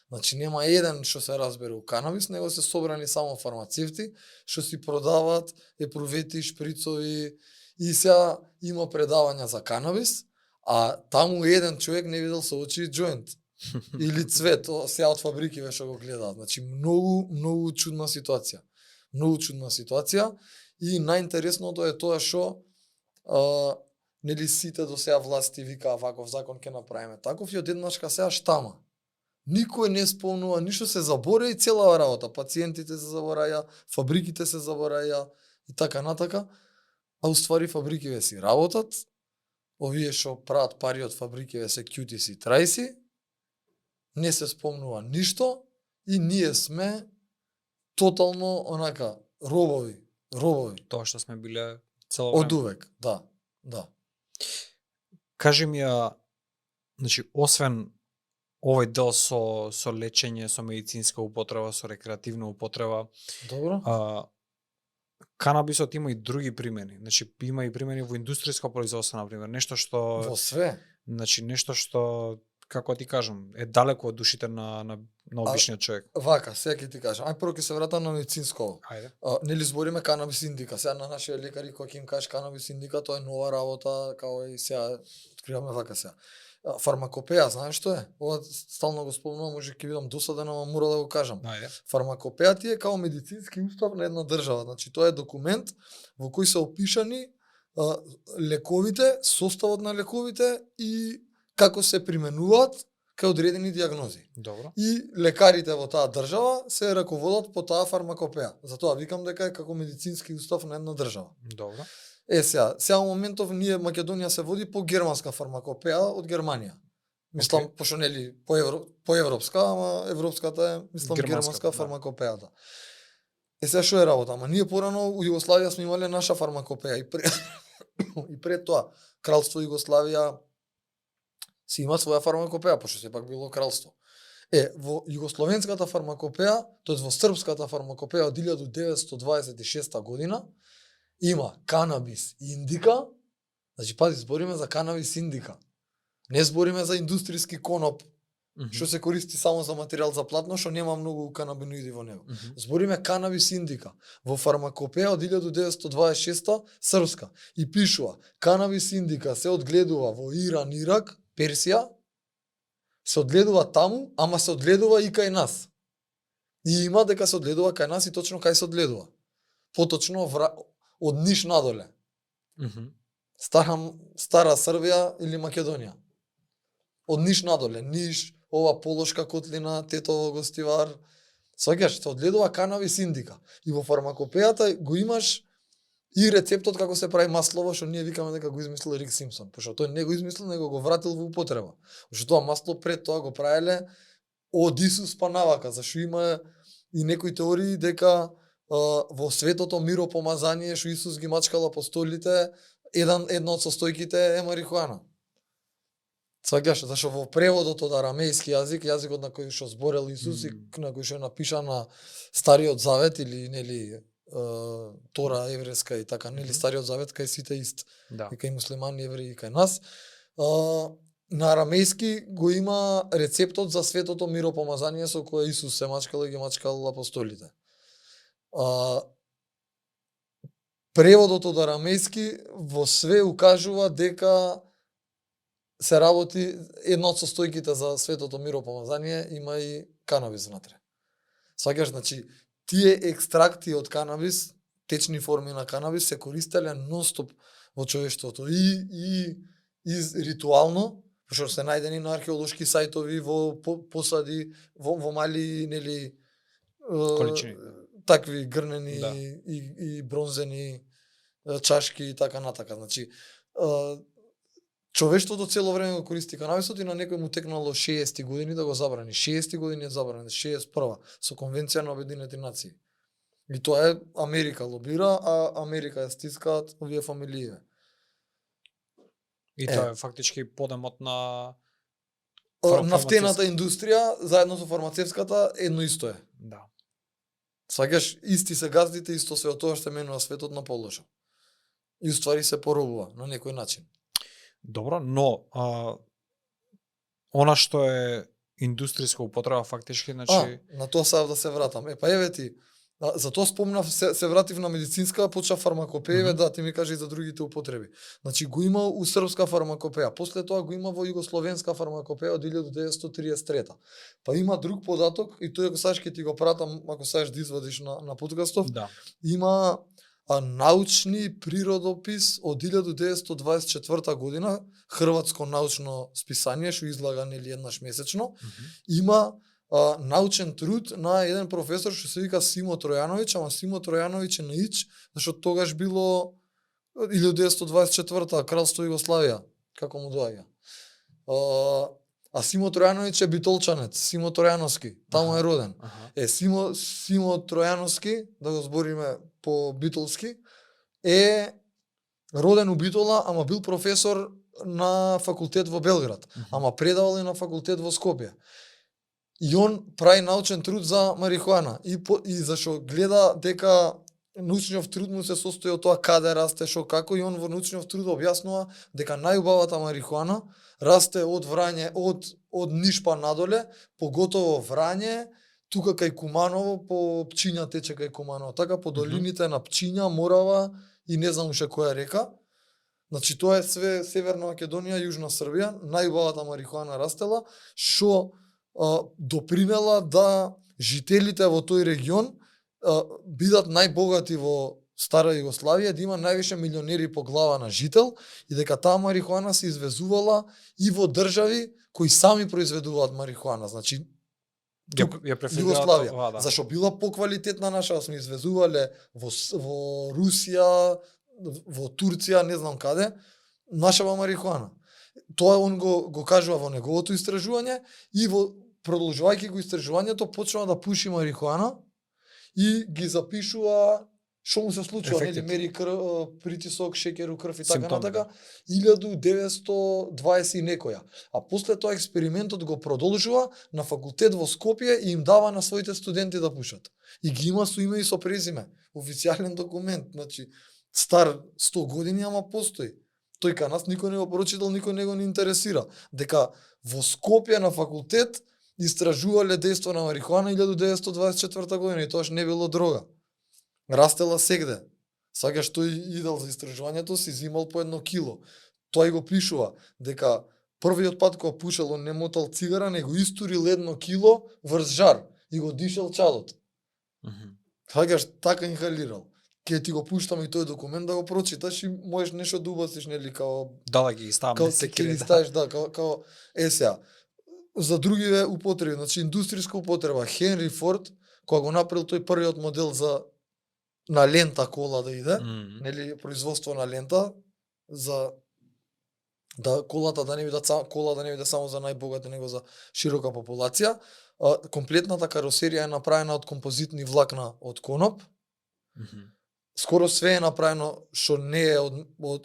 Значи нема еден што се разбере у канабис, него се собрани само фармацевти што си продаваат епрувети, шприцови и сега има предавања за канабис, а таму еден човек не видел со очи џоинт или цвет, сега од фабрики што го гледаат. Значи многу чудна ситуација. Многу чудна ситуација и најинтересното е тоа што нели сите до сега власти викаа ваков закон ќе направиме таков и одеднашка сега штама. Никој не спомнува, ништо се забораја и цела работа. Пациентите се забораја, фабриките се забораја и така натака. А уствари фабрикиве си работат, овие што прават пари од фабрикиве се QTC и трајси, не се спомнува ништо и ние сме тотално онака робови. Тоа што сме биле цело време. Од увек, да. Кажи ми значи освен овој дел со лечење, со медицинска употреба, со рекреативна употреба, Добро. Канабисот има и други примени. Значи има и примени во индустријско производство, например, нешто што Во све. Значи нешто што, како ти кажам, е далеко од душите на обичниот човек. Вака, сега ќе ти кажам. Ај прво ќе се вратам на медицинско. Ајде. Нели збориме канабис индика. Сега на нашите лекари кога ќе им кажеш канабис индика, тоа е нова работа, као и сега откриваме вака сега. Фармакопеја, знаеш што е? Ова стално го спомнувам, може ќе бидам досаден, ама мора да го кажам. Ајде. Фармакопеја ти е као медицински устав на една држава. Значи тоа е документ во кој се опишани лековите, составот на лековите и како се применуваат кај одредени диагнози. Добро. И лекарите во таа држава се раководат по таа фармакопеја. Затоа викам дека е како медицински устав на една држава. Добро. Сега во моментов ние Македонија се води по германска фармакопеја од Германија. Мислам, пошто нели по европска, ама европската е, мислам, германска фармакопејата. Сега што е работа? Ама ние порано у Југославија сме имале наша фармакопеја и пред тоа Кралство Југославија си има своја фармакопеја, пошто сепак било кралство. Во југословенската фармакопеја, тоест во српската фармакопеја од 1926 година, има канабис индика, значи пази, збориме за канабис индика. Не збориме за индустријски коноп, што се користи само за материјал за платно, што нема многу канабиноиди во него. Збориме канабис индика во фармакопеја од 1926 српска и пишува канабис индика се одгледува во Иран, Ирак, Персија, се одгледува таму, ама се одгледува и кај нас. И има дека се одгледува кај нас и точно кај се одгледува. Поточно од Ниш надоле. Стара Србија или Македонија. Од Ниш надоле, Ниш, ова Полошка котлина, Тетово, Гостивар. Сваќаш, се одгледува канабис индика. И во фармакопејата го имаш и рецептот како се прави маслово, што ние викаме дека го измислил Рик Симпсон, пошто тој не го измислил, него го вратил во употреба. Што тоа масло пред тоа го правеле од Исус па навака, зашто има и некои теории дека во светото миропомазание што Исус ги мачкал апостолите, една од состојките е марихуана. Сваќаш, зашто во преводот од арамејски јазикот на кој што зборел Исус и на кој што е напишан на Стариот Завет или нели Тора еврејска и така, нели Стариот Завет кај сите ист. Да. И кај муслимани, евреи и кај нас. На арамејски го има рецептот за светото миропомазание со кое Исус се мачкал и ги мачкал апостолите. Преводот од арамејски во све укажува дека се работи една од состојките за светото миропомазание има и канабис внатре. Сваќаш, значи тие екстракти од канабис, течни форми на канабис се користеле нонстоп во човештвото и ритуално, што се најдени на археолошки сајтови во посади во мали нели количини. Такви грнени Да. и бронзени чашки и така натака. Значи човештвото цело време го користи канабисот и на некој му текнало 60 години да го забрани. 60 години е забранен, 61 со конвенција на Обединетите нации. И тоа е Америка лобира, а Америка ја стискаат овие фамилии. И тоа е фактички подемот на нафтената индустрија заедно со фармацевската едно исто е. Да. Сваќаш, исти се газдите, исто се од тоа што менува светот на полошо. И уствари се поробува на некој начин. Добро, но она што е индустријска употреба фактички, значи На тоа сав да се вратам. Па еве ти, за тоа спомнав, се вратив на медицинска, почна фармакопеја, да, ти ми кажи за другите употреби. Значи го има у српска фармакопеја, после тоа го има во југословенска фармакопеја од 1933. Па има друг податок, и тој ако сакаш ќе ти го пратам, ако сакаш да извадиш на подкастов. да. Има научни природопис од 1924 година, хрватско научно списание, што излага нели еднаш месечно. Има научен труд на еден професор што се вика Симо Тројановиќ, ама Симо Тројановиќ е на Ич, зашто тогаш било 1924 кралство Југославија, како му доаѓа. А Симо Тројановиќ е битолчанец, Симо Тројановски, таму е роден. Симо Тројановски, да го збориме по битолски, е роден у Битола, ама бил професор на факултет во Белград, ама предавал и на факултет во Скопје. И он прави научен труд за марихуана и зашо гледа дека научниот труд му се состои од тоа каде расте, шо како, и он во научниот труд објаснува дека најубавата марихуана расте од Врање, од Нишпа надоле, поготово Врање, тука кај Куманово, по Пчиња тече кај Куманово, така по долините на Пчиња, Морава и не знам уште која река. Значи тоа е све Северна Македонија, Јужна Србија, најубавата марихуана растела, што допринела да жителите во тој регион бидат најбогати во Стара Југославија, да има највише милионери по глава на жител и дека таа марихуана се извезувала и во држави кои сами произведуваат марихуана. Значи Југославија, да. зашо била поквалитетна наша, сме извезувале во Русија, во Турција, не знам каде, нашава марихуана. Тоа он го кажува во неговото истражување и продолжувајќи го истражувањето почнува да пуши марихуана и ги запишува што му се случува, нели, мери притисок, шеќер у крв и така натака, 1920 и некоја. А после тоа експериментот го продолжува на факултет во Скопје и им дава на своите студенти да пушат. И ги има со име и со презиме, официјален документ, значи стар 100 години, ама постои. Тој кај нас никој не го прочитал, никој не го не интересира. Дека во Скопје на факултет истражувале дејство на марихуана 1924 година и тоаш не било дрога. Растела сегде. Сакаш тој идел за истражувањето, си зимал по 1 кило. Тој го пишува дека првиот пат кога пушел, он не мотал цигара, него истурил 1 кило врз жар и го дишал чадот. Сакаш, така инхалирал. Ке ти го пуштам и тој документ да го прочиташ и можеш нешто да убациш, нели, као да ги ставам секи ги ставиш, да, као сега. За другиве употреби, значи индустријска употреба, Хенри Форд, кога го направил тој првиот модел на лента кола да иде, нели, производство на лента за да колата да не биде само за најбогати, него за широка популација. Комплетната каросерија е направена од композитни влакна од коноп. Скоро све е направено што не е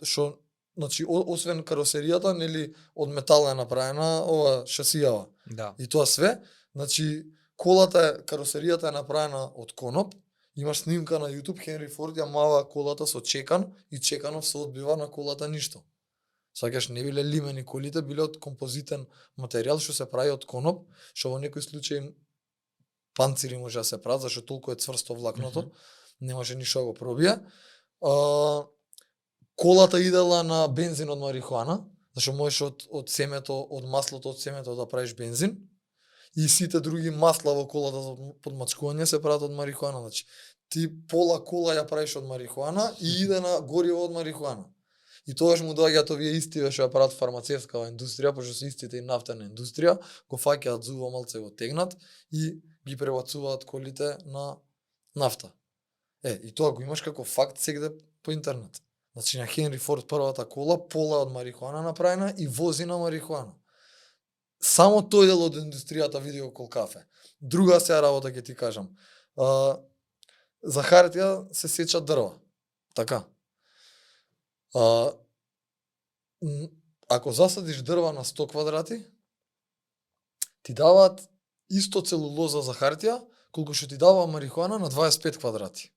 што, значи освен каросеријата, нели, од метал е направена ова шасијава. Да. И тоа све, значи каросеријата е направена од коноп. Имаш снимка на YouTube, Хенри Форд ја мава колата со чекан и чеканов се одбива на колата ништо. Сакаш, не биле лимени колите, биле од композитен материјал што се прави од коноп, што во некој случај панцири може да се прават, зашто толку е цврсто влакното, не може ништо да го пробие. Колата идела на бензин од марихуана, зашто можеш од семето, од маслото од семето да правиш бензин. И сите други масла во колата за подмачкување се прават од марихуана. Значи, ти пола кола ја правиш од марихуана и иде на гориво од марихуана. И тогаш му доаѓаат овие истиве што ја прават фармацевска индустрија, пошто се истите и нафтена индустрија, го фаќаат зуба малце го тегнат и ги пребацуваат колите на нафта. И тоа го имаш како факт сегде по интернет. Значи на Хенри Форд првата кола пола од марихуана направена и вози на марихуана. Само тој дел од индустријата види околу кафе. Друга сега работа ќе ти кажам. За хартија се сечат дрва. Така. Ако засадиш дрва на 100 квадрати, ти даваат исто целулоза за хартија, колку што ти дава марихуана на 25 квадрати.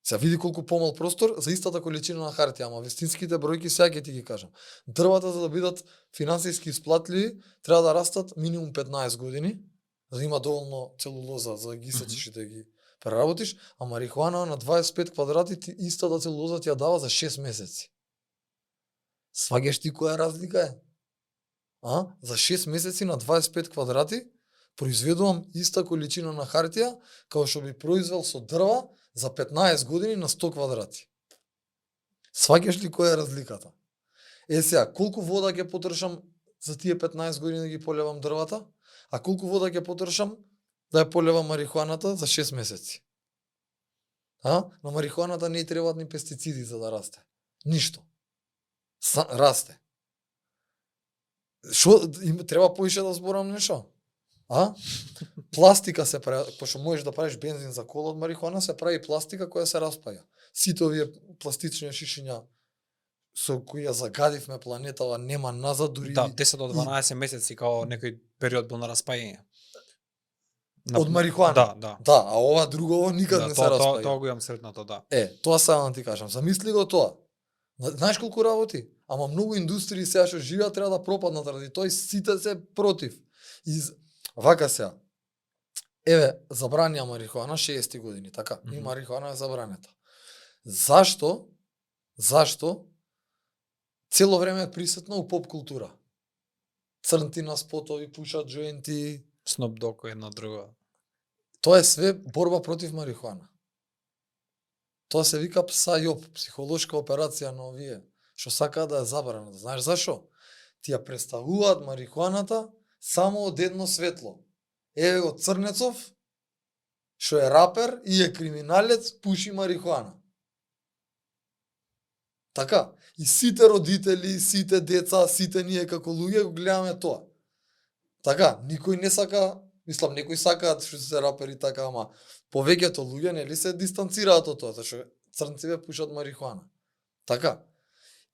Се види колку помал простор за истата количина на хартија, ама вистинските бројки сега ќе ти ги кажам. Дрвата за да бидат финансиски исплатливи треба да растат минимум 15 години, за да има доволно целулоза за да ги исечеш и да ги преработиш, а марихуана на 25 квадрати ти истата целулоза ти ја дава за 6 месеци. Сваѓаш ти која разлика е? За 6 месеци на 25 квадрати произведувам иста количина на хартија како што би произвел со дрва за 15 години на 100 квадрати. Сваѓаш ли која е разликата? Сега, колку вода ќе потрошам за тие 15 години да ги полевам дрвата, а колку вода ќе потрошам да ја полевам марихуаната за 6 месеци? На марихуаната не требаат ни пестициди за да расте. Ништо. Расте. Шо треба поише да зборам нешто? Пластика се прави, пошто можеш да правиш бензин за кола од марихуана, се прави пластика која се распаја. Сите овие пластични шишиња со кои ја загадивме планетава нема назад дури. Да, 10 до 12 месеци као некој период бил на распајање. Од марихуана. Да. Да, а ова друго никад не се распаја. Тоа го имам сретнато, да. Тоа само ти кажам. Замисли го тоа. Знаеш колку работи? Ама многу индустрии сега што живеат треба да пропаднат ради тоа и сите се против. Вака сега. Еве, забранија марихуана 60 години, така? И марихуана е забранета. Зашто цело време е присутно у поп култура? Црнти на спотови, пушат джоинти, Snoop Dogg едно друго. Тоа е све борба против марихуана. Тоа се вика псајоп, психолошка операција на овие, што сакаат да ја забранат. Знаеш зашо? Ти ја представуваат марихуаната само од едно светло. Еве го Црнецов, што е рапер и е криминалец, пуши марихуана. Така, и сите родители, сите деца, сите ние како луѓе го гледаме тоа. Така, никој не сака, мислам, некои сакаат што се рапери така, ама повеќето луѓе нели се дистанцираат од тоа, зашто црнците пушат марихуана. Така.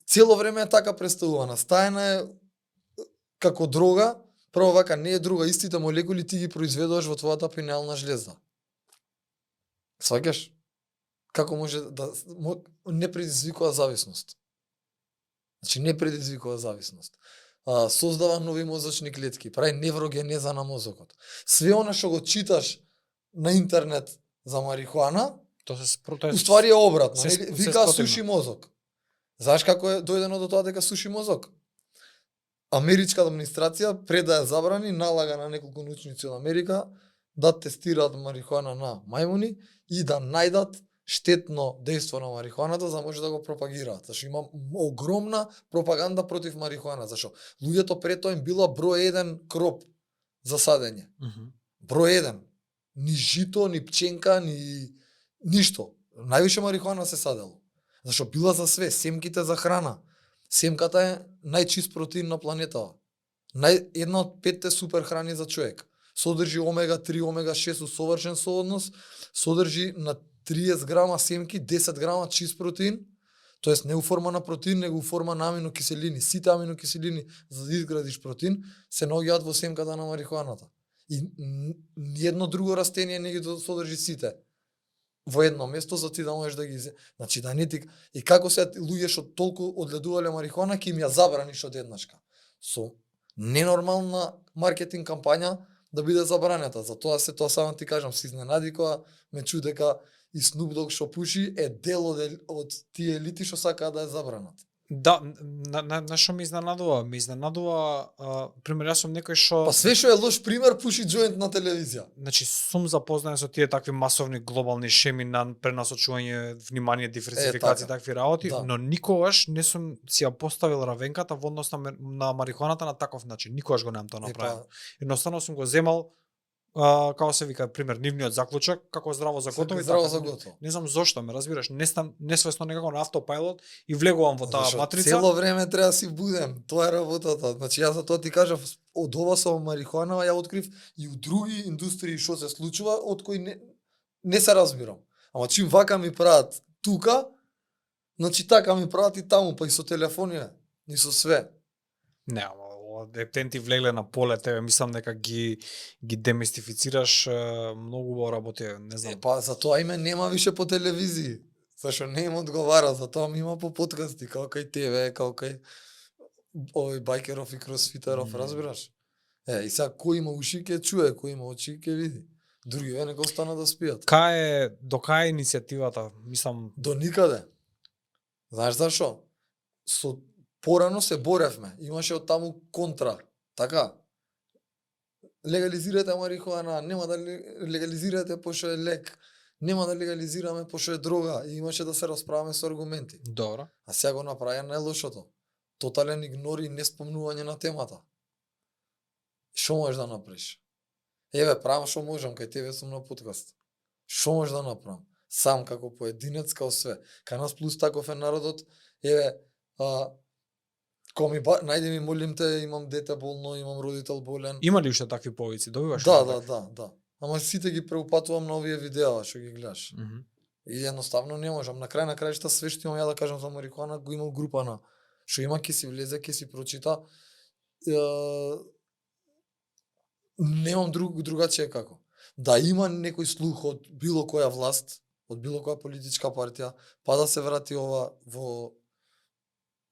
Цело време е така представувана. Стајна е како дрога, прво вака не е друга, истите молекули ти ги произведуваш во твојата пинеална жлезда. Сваќаш? Како може да не предизвикува зависност? Значи не предизвикува зависност. Создава нови мозочни клетки, прави неврогенеза на мозокот. Све она што го читаш на интернет за марихуана, уствари е обратно. Вика суши мозок. Знаеш како е дојдено до тоа дека суши мозок? Америчка администрација пред да ја забрани налага на неколку научници од Америка да тестираат марихуана на мајмуни и да најдат штетно дејство на марихуаната за да може да го пропагираат. Зашто има огромна пропаганда против марихуана. Зашто луѓето пред тоа им била број 1 кроп за садење. Број 1. Ни жито, ни пченка, ни ништо. Највише марихуана се садело. Зашто била за све, семките за храна. Семката е најчист протеин на планетава. Една од 5 супер храни за човек. Содржи омега 3, омега 6 у совршен сооднос, содржи на 30 грама семки, 10 грама чист протеин, тоест не у форма на протеин, него у форма на аминокиселини. Сите аминокиселини за да изградиш протеин се наоѓаат во семката на марихуаната. И ниедно друго растение не ги содржи сите во едно место за ти да можеш да ги значи да не ти и како се луѓе што толку одгледувале марихуана ќе им ја забраниш одеднашка. Со ненормална маркетинг кампања да биде забранета. Затоа тоа само ти кажам, се изненади кога ме чу дека и Snoop Dogg што пуши е дел од тие елити што сакаат да ја забранат. Да, на што ме изненадува? Ме изненадува, пример, јас сум некој што... Па све што е лош пример пуши џоинт на телевизија. Значи, сум запознаен со тие такви масовни глобални шеми на пренасочување внимание, диверсификација, такви работи, да. Но никогаш не сум си ја поставил равенката во однос на марихуаната на таков начин. Никогаш го немам тоа направено. Едноставно сум го земал како се вика, пример, нивниот заклучок, како здраво за готово и така. Не знам зошто, ме разбираш, несвесно некако на автопилот и влегувам во таа матрица. Цело време треба да си будем, тоа е работата. Значи јас за тоа ти кажав, од ова со марихуана ја открив и у други индустрии што се случува, од кои не се разбирам. Ама чим вака ми прават тука, значи така ми прават и таму, па и со телефонија, и со све. Не, ама Ептен ти влегле на поле, тебе мислам дека ги демистифицираш многу во работи, не знам. Па за тоа име нема више по телевизии. Зашо не им одговара, за тоа има по подкасти, како кај ТВ, како кај овој байкеров и кросфитеров, разбираш? И сега кој има уши ќе чуе, кој има очи ќе види. Други нека останат да спијат. До кај е иницијативата? Мислам До никаде. Знаеш зашо? Порано се боревме, имаше од таму контра, така? Легализирате марихуана, нема да легализирате пошто е лек, нема да легализираме пошто е дрога, и имаше да се расправаме со аргументи. добро. А сега го направија најлошото. Тотален игнор и неспомнување на темата. Што можеш да направиш? Еве, правам што можам, кај тебе сум на подкаст. Што можеш да направам? Сам како поединец, као све. Кај нас плюс таков е народот, еве, најде ми, молим те, имам дете болно, имам родител болен. Има ли уште такви повици? Добиваш ли Да, такви? да. Ама сите ги преупатувам на овие видеа што ги гледаш. И едноставно не можам. На крај на крајшта све што имам ја да кажам за марихуана го има група на што има ќе си влезе, ќе си прочита. Немам другачие како. Да има некој слух од било која власт, од било која политичка партија, па да се врати ова во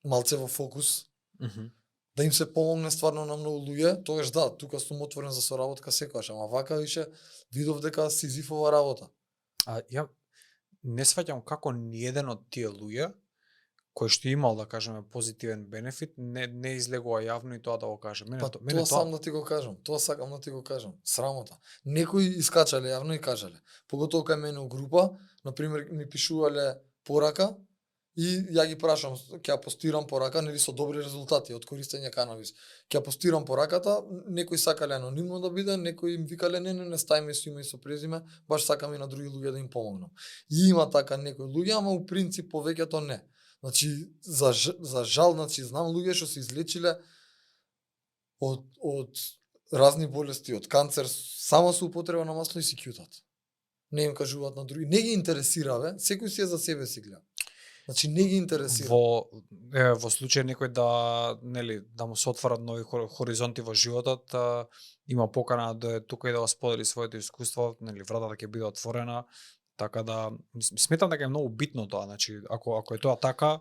малце во фокус, да им се помогне стварно на многу луѓе, тогаш да, тука сум отворен за соработка секогаш, ама вака више видов дека сизифова работа. А ја не сваќам како ниеден од тие луѓе кој што имал, да кажеме, позитивен бенефит, не излегува јавно и тоа да го каже. Тоа сам да ти го кажам, тоа сакам да ти го кажам, срамота. Некои искачале јавно и кажале. Поготово кај мене у група, на пример ми пишувале порака и ја ги прашам, ќе ја постирам порака, нели со добри резултати од користење канабис. Ќе ја постирам пораката, некои сакале анонимно да биде, некои им викале не ставиме со име и со презиме, баш сакам и на други луѓе да им помогнам. И има така некои луѓе, ама у принцип повеќето не. Значи, за жал, значи, знам луѓе што се излечиле од разни болести, од канцер, само со употреба на масло и си кјутат. Не им кажуваат на други. Не ги интересира, бе. Секој си е за себе си гледа. Значи, не ги интересира. Во случај некој да му се отварат нови хоризонти во животот, има покана да е тука и да го сподели своето искуство, вратата ќе биде отворена. Така да сметам дека е многу битно тоа, значи ако е тоа така,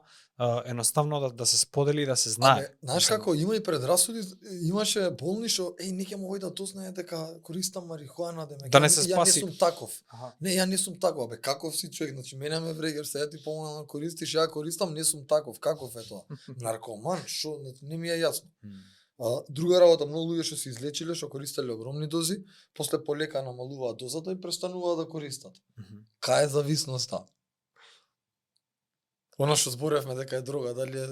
едноставно да се сподели и да се знае. Знаеш како има и предрасуди, имаше болни што не ќе му да дознае дека користам марихуана, да не се спаси. Ја не сум таков. Не, ја не сум таков, бе, каков си човек, значи мене ме врегаш, сега ти помогнам да користиш, ја користам, не сум таков, каков е тоа? Наркоман, што не ми е јасно. Друга работа, многу луѓе што се излечиле, што користеле огромни дози, после полека намалуваат дозата и престануваат да користат. Кај е зависноста? Она што зборевме дека е дрога, дали е...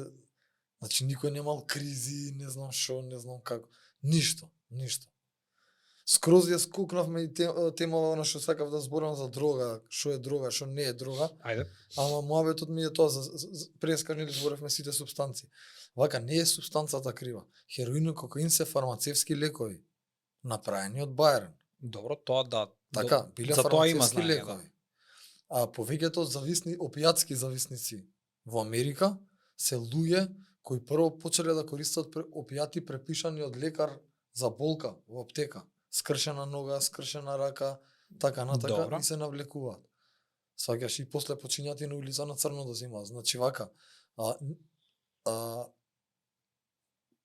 Значи, никој немал кризи, не знам шо, не знам како. Ништо. Скроз ја скокнавме и темава она што сакав да зборам за дрога, што е дрога, што не е дрога. Ајде. Ама муабетот ми е тоа, прескажни зборевме сите супстанции. Вака, не е супстанцата крива. Хероин и кокаин се фармацевски лекови, направени од Бајерн. Добро, тоа да. Така, биле за тоа има фармацевски знаење, лекови. А повеќето опијатски зависници во Америка се луѓе кои прво почеле да користат опијати препишани од лекар за болка во аптека. Скршена нога, скршена рака, така натака. Добро. И се навлекуваат. Сваќаш, и после почињат и на улица на црно да земаат. Значи вака,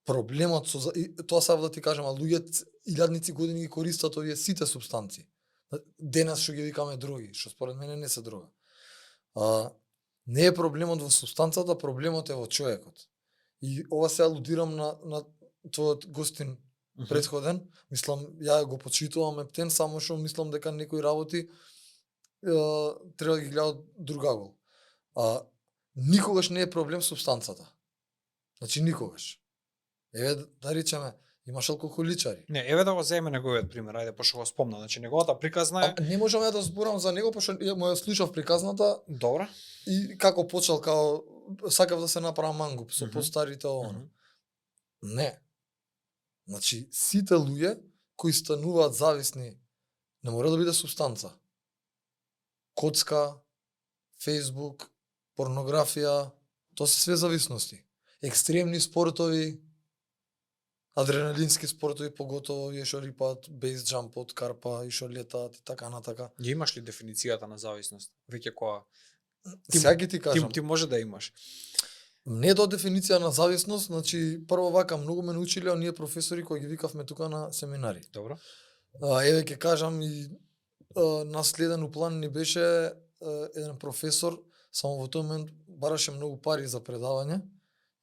проблемот со тоа сакав да ти кажам, луѓе илјадници години ги користат овие сите супстанции. Денес што ги викаме дроги, што според мене не се дрога. Не е проблемот во супстанцата, проблемот е во човекот. И ова се алудирам на твојот гостин претходен, мислам, ја го почитувам Ептен, само што мислам дека некои работи треба да ги гледа од друг агол. Никогаш не е проблем супстанцата. Значи никогаш. Еве да речеме, имаш алкохоличари. Не, еве да го земеме неговиот пример, ајде пошто го спомна. Значи неговата приказна е... Не можам ја да зборам за него, пошто му ја слушав приказната. Добро. И како почел, као сакав да се направам мангуп со постарите ова. Не. Значи, сите луѓе кои стануваат зависни, не мора да биде супстанца. Коцка, Facebook, порнографија, тоа се све зависности. Екстремни спортови, адреналински спортови, поготово и што рипаат, бейс џампот, карпа, и што летаат и така натака. Ја имаш ли дефиницијата на зависност? Веќе која Сега ќе ти кажам. ти може да имаш. Не до дефиниција на зависност, значи прво вака многу ме научиле оние професори кои ги викавме тука на семинари. Добро. Еве ќе кажам и наследен план ни беше еден професор, само во тој момент бараше многу пари за предавање.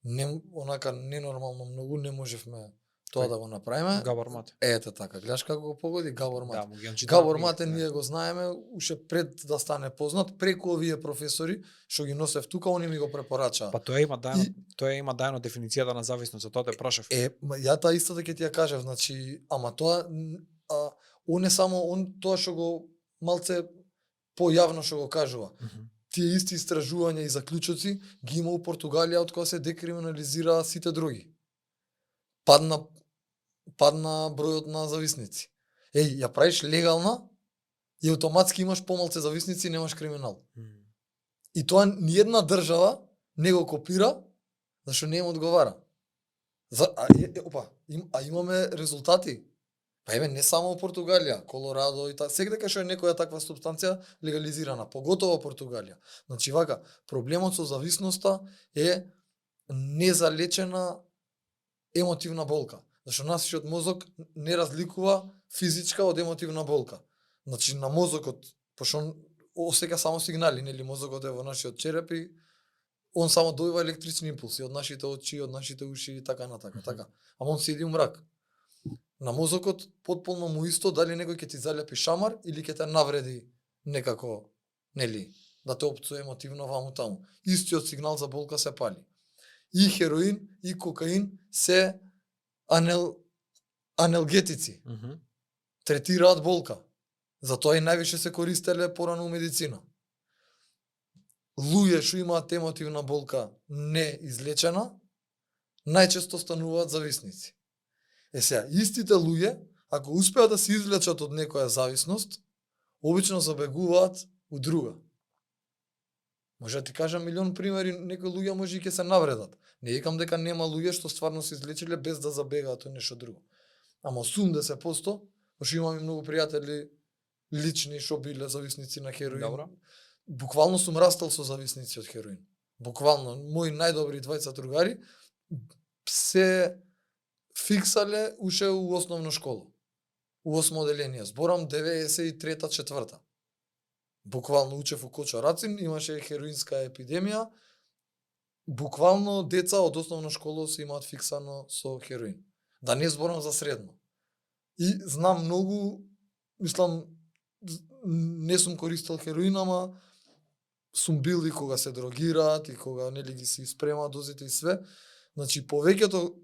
Не онака ненормално многу, не можевме тоа да го направиме. Габор Мате. Ете така, гледаш како го погоди Габор Мате. Да, му ги читам. Габор Мате ние го знаеме уште пред да стане познат, преку овие професори што ги носев тука, они ми го препорачаа. Па тоа има дајано дефиницијата на зависност, тоа те прашав. Ја таа истата ќе ти ја кажев, значи, ама тоа он е само он тоа што го малце појавно што го кажува. Тие исти истражувања и заклучоци ги има у Португалија од кога се декриминализира сите други. Падна бројот на зависници. Ја правиш легална и автоматски имаш помалце зависници и немаш криминал. И тоа ниедна држава не го копира, зашто не им одговара. Имаме резултати. Па еве не само во Португалија, Колорадо и секаде што е некоја таква супстанција легализирана, поготово Португалија. Значи вака, проблемот со зависноста е незалечена емотивна болка. Зашто нашиот мозок не разликува физичка од емотивна болка. Значи на мозокот, пошто он осека само сигнали, нели мозокот е во нашиот череп и он само добива електрични импулси од нашите очи, од нашите уши и така натака, така. Ама он седи у мрак. На мозокот потполно му исто дали некој ќе ти залепи шамар или ќе те навреди некако, нели, да те опцуе емотивно ваму таму. Истиот сигнал за болка се пали. И хероин и кокаин се анелгетици. Третираат болка. Затоа и највише се користеле порано у медицина. Луѓе што имаат емотивна болка не излечена, најчесто стануваат зависници. Сега, истите луѓе, ако успеат да се излечат од некоја зависност, обично забегуваат у друга. Може да ти кажам милион примери, некои луѓе може и ќе се навредат. Не викам дека нема луѓе што стварно се излечиле без да забегаат од нешто друго. Ама 80%, пошто имам и многу пријатели лични што биле зависници на хероин. Добро. Буквално сум растал со зависници од хероин. Буквално, мои најдобри двајца другари се фиксале уште у основна школа. У 8 оделение. Зборам 93-4. Буквално учев у Кочо Рацин, имаше хероинска епидемија. Буквално деца од основна школа се имаат фиксано со хероин. Да не зборам за средно. И знам многу, мислам, не сум користел хероин, ама сум бил и кога се дрогираат и кога нели ги се спремаат дозите и све. Значи повеќето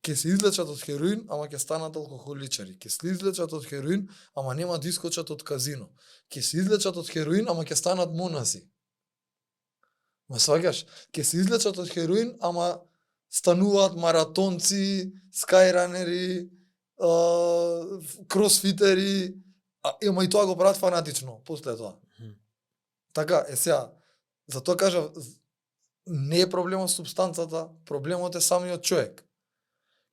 ќе се излечат од хероин, ама ќе станат алкохоличари. Ќе се излечат од хероин, ама нема да искочат од казино. Ќе се излечат од хероин, ама ќе станат монаси. Ма сваќаш? Ќе се излечат од хероин, ама стануваат маратонци, скајранери, кросфитери, ама и тоа го прават фанатично после тоа. Така, сега, затоа кажав, не е проблемот супстанцата, проблемот е самиот човек.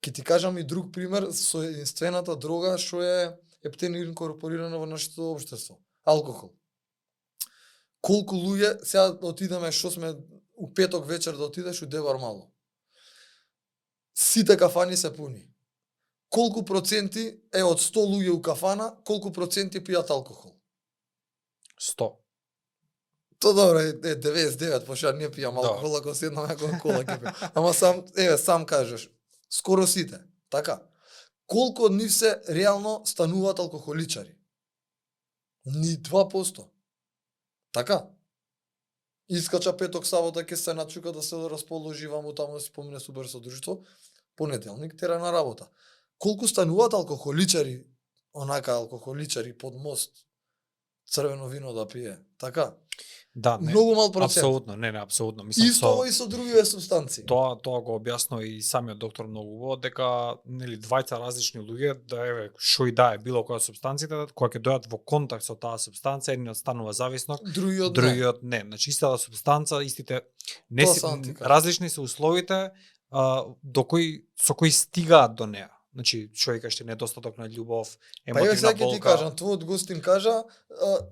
Ќе ти кажам и друг пример со единствената дрога што е ептен инкорпорирана во нашето општество. Алкохол. Колку луѓе, сега да отидеме што сме у петок вечер да отидеш у Девар Мало. Сите кафани се пуни. Колку проценти е од 100 луѓе у кафана, колку проценти пијат алкохол? 100. То добро е 99, пошто не пијам алкохол, ако седнам некоја кола ќе пијам. Ама сам кажеш, скоро сите, така. Колку од нив се реално стануваат алкохоличари? Ни 2%. Така. Искача петок, сабота ќе се начука да се расположи ваму таму да си помине супер со друштво. Понеделник тера на работа. Колку стануваат алкохоличари, онака алкохоличари под мост, црвено вино да пие, така? Да, не. Многу мал процент. Апсолутно, не, апсолутно. Мислам, Исто и со другиве субстанции. Тоа го објаснува и самиот доктор многу убаво, дека нели двајца различни луѓе, да еве што и да е било која субстанција, кога ќе дојдат во контакт со таа субстанција, едниот станува зависник, другиот не. Значи истата субстанца, истите не си, различни се условите, со кои стигаат до неа. Значи, човека што недостаток на љубов, Па ја емотивна сега ќе ти болка. кажам, твојот гостин кажа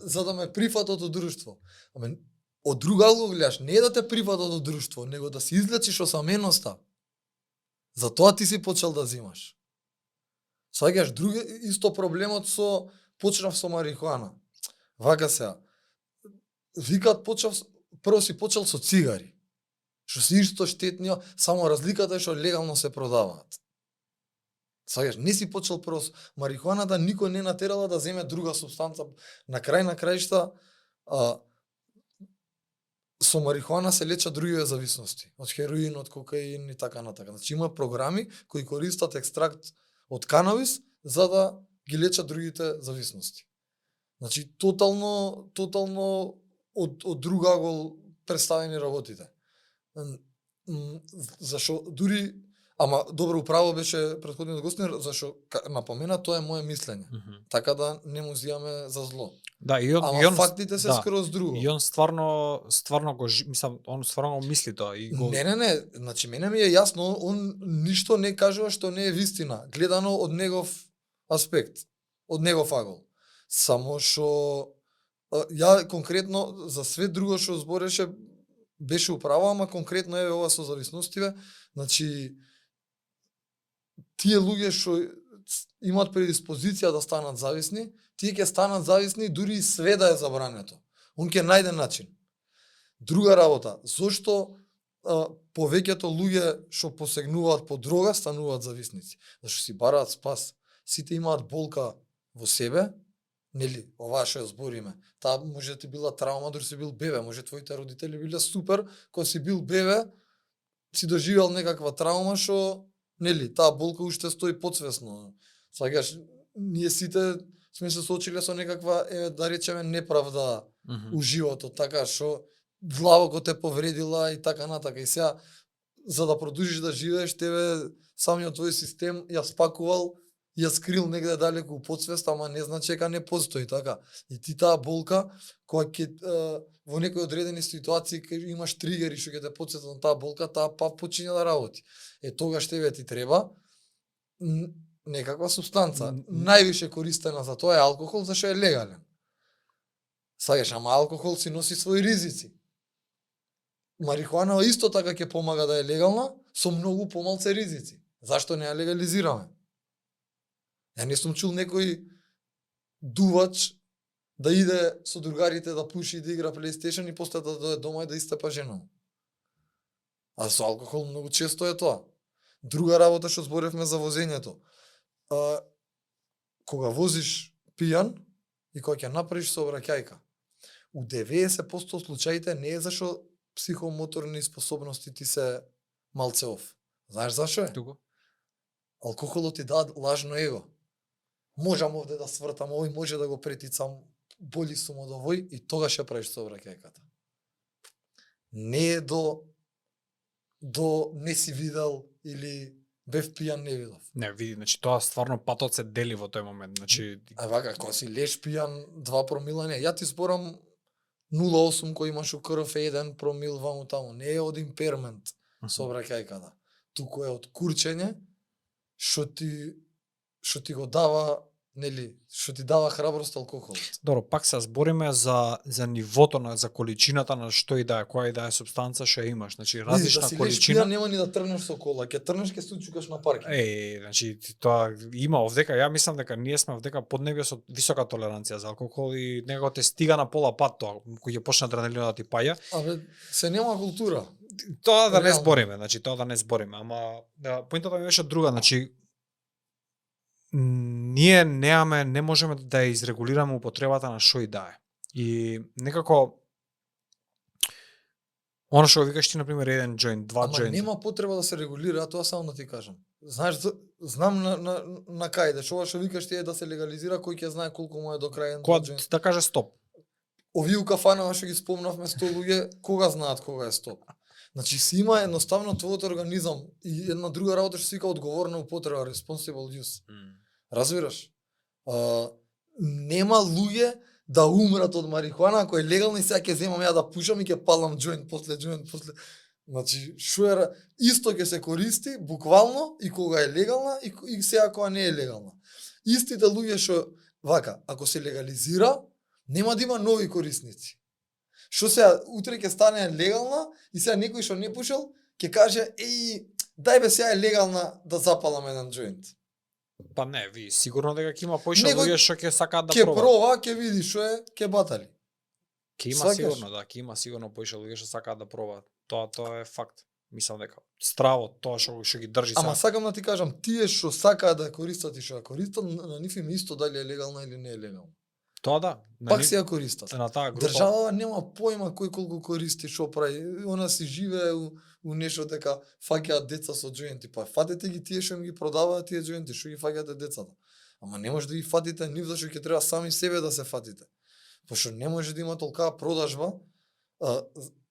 за да ме прифатат од друштво. Ама од друга ъгла гледаш, не е да те прифатат од друштво, него да се излечиш осаменоста. Затоа ти си почел да взимаш. Сваѓаш други исто проблемот со почнав со марихуана. Вака сега. Викат прво си почел со цигари. Што се исто штетни, само разликата е што легално се продаваат. Сваѓаш, не си почел прво со марихуаната, никој не натерала да земе друга супстанца. На краишта со марихуана се лечат другиве зависности, од хероин, од кокаин и така натака. Значи има програми кои користат екстракт од канабис за да ги лечат другите зависности. Значи тотално од друга ъгол представени работите. Зашо дури ама добро управо беше претходниот гостин зашо напомена тоа е мое мислење. Така да не му зијаме за зло. Да, и Ама фактите се скроз друго. И он стварно го мислам, он стварно го мисли тоа и го Не, значи мене ми е јасно, он ништо не кажува што не е вистина, гледано од негов аспект, од негов агол. Само што ја конкретно за све друго што збореше беше управа, ама конкретно е ова со зависностиве, значи тие луѓе што имаат предиспозиција да станат зависни, тие ќе станат зависни дури и све да е забрането. Он ќе најде начин. Друга работа, зошто повеќето луѓе што посегнуваат по дрога стануваат зависници? Зашто си бараат спас. Сите имаат болка во себе, нели, оваа што ја збориме. Таа може да ти била травма дори си бил бебе, може твоите родители биле супер, кога си бил бебе, си доживел некаква травма што, нели, таа болка уште стои подсвесно. Сваѓаш, ние сите сме се соочиле со некаква, да речеме, неправда у животот, така што длабоко те повредила и така натака. И сега, за да продолжиш да живееш, тебе самиот твој систем ја спакувал, ја скрил негде далеку у подсвест, ама не значи дека не постои, така. И ти таа болка, кога ќе во некои одредени ситуации кај имаш тригери што ќе те потсетат на таа болка, таа па почиња да работи. Тогаш тебе ти треба некаква субстанца. Највише користена за тоа е алкохол, зашто е легален. Саѓаш, ама алкохол си носи своји ризици. Марихуана исто така ќе помага да е легална, со многу помалце ризици. Зашто не ја легализираме? Ја не сум чул некој дувач да иде со другарите да пуши и да игра PlayStation и после да дојде дома и да истепа жена. А со алкохол многу често е тоа. Друга работа што зборевме за возењето. Кога возиш пијан и кога ќе направиш сообраќајка, у 90% од случаите не е зашо психомоторни способности ти се малце оф. Знаеш зашо е? Туку. Алкохолот ти дава лажно его. Можам овде да свртам овој, може да го претицам, боли сум од овој и тогаш ја правиш сообраќајката. Не е до не си видел или бев пијан не видов. Не, види, значи тоа стварно патот се дели во тој момент, значи вака, кога си леш пијан 2 промила не, ја ти зборам 0,8 кој имаш у крв е 1 промил ваму таму, не е од импермент сообраќајката. Туку е од курчење што ти го дава, нели, што ти дава храброст алкохолот. Добро, пак се збориме за нивото за количината на што и да е, која и да е субстанца што имаш, значи различна да количина. Да нема ни да тргнеш со кола, ќе тргнеш ќе се учукаш на паркинг. Значи тоа има овдека, ја мислам дека ние сме овдека поднебје со висока толеранција за алкохол и некако те стига на пола пат тоа, кој ќе почне адреналинот да ти паја. Се нема култура. Тоа да не збориме, значи тоа да не збориме, ама поинтата ми беше друга, значи ние не можеме да ја изрегулираме употребата на што и да е. И некако она што викаш ти, например, еден џоинт, два џоинта. Ама нема потреба да се регулира, тоа само да ти кажам. Знаеш, знам на кај ова што викаш ти е да се легализира, кој ќе знае колку му е до крај кога да каже стоп. Овие у кафанава што ги спомнавме 100 луѓе, кога знаат кога е стоп? Значи си има едноставно твојот организам и една друга работа што се вика одговорна употреба, responsible use. Разбираш? Нема луѓе да умрат од марихуана ако е легална и сега ќе земам ја да пушам и ќе палам џоинт после џоинт после. Значи, што е исто ќе се користи буквално и кога е легална и сега кога не е легална. Истите луѓе што вака, ако се легализира, нема да има нови корисници. Што сега утре ќе стане легална и сега некој што не пушел ќе каже дај бе сега е легална да запалам еден џоинт. Па не, ви сигурно дека ќе има поише Некој луѓе што ќе сакаат да Ќе пробаат. проба, ќе види што е, ќе батали. Ќе има Сваќаш? сигурно, да, ќе има сигурно поише луѓе што сакаат да пробаат. Тоа е факт. Мислам дека здраво тоа што ги држи Ама сега. сакам да ти кажам, тие што сакаат да ја користат и што ја користат, на нив им е исто дали е легална или не е легална. Тоа да. Пак си ја користат. на таа група. Државава нема појма кој колку користи, што прави. Она си живее у нешто дека фаќаат деца со џоинти. Па фатете ги тие што им ги продаваат тие џоинти, што ги фаќате децата. Ама не може да ги фатите нив зашто ќе треба сами себе да се фатите. Пошто не може да има толкава продажба.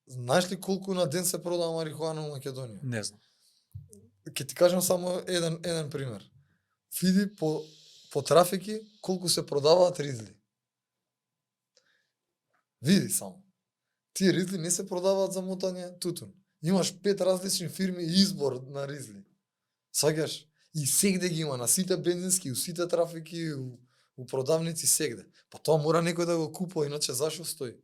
Знаеш ли колку на ден се продава марихуана во Македонија? Не знам. Ќе ти кажам само еден пример. Види по трафики колку се продаваат ризли. Види само. Тие ризли не се продаваат за мотање тутун. Имаш 5 различни фирми и избор на ризли. Сваќаш? И сегде ги има на сите бензински, у сите трафики, у продавници сегде. Па тоа мора некој да го купува, иначе зашо стои?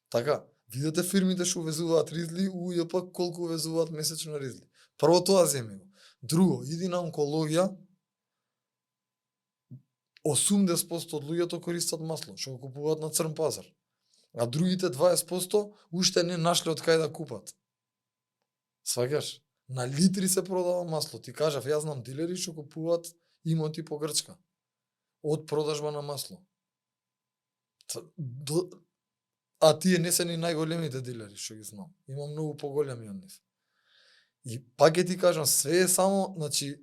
Така, видете фирмите што увезуваат ризли, УЈП колку увезуваат месечно ризли. Прво тоа земи го. Друго, иди на онкологија. 80% од луѓето користат масло, што го купуваат на црн пазар. А другите 20% уште не нашле од кај да купат. Сваќаш? На литри се продава масло. Ти кажав, јас знам дилери што купуваат имоти по Грчка од продажба на масло. А тие не се ни најголемите дилери што ги знам. Има многу поголеми од нив. И пак ќе ти кажам, све е само, значи,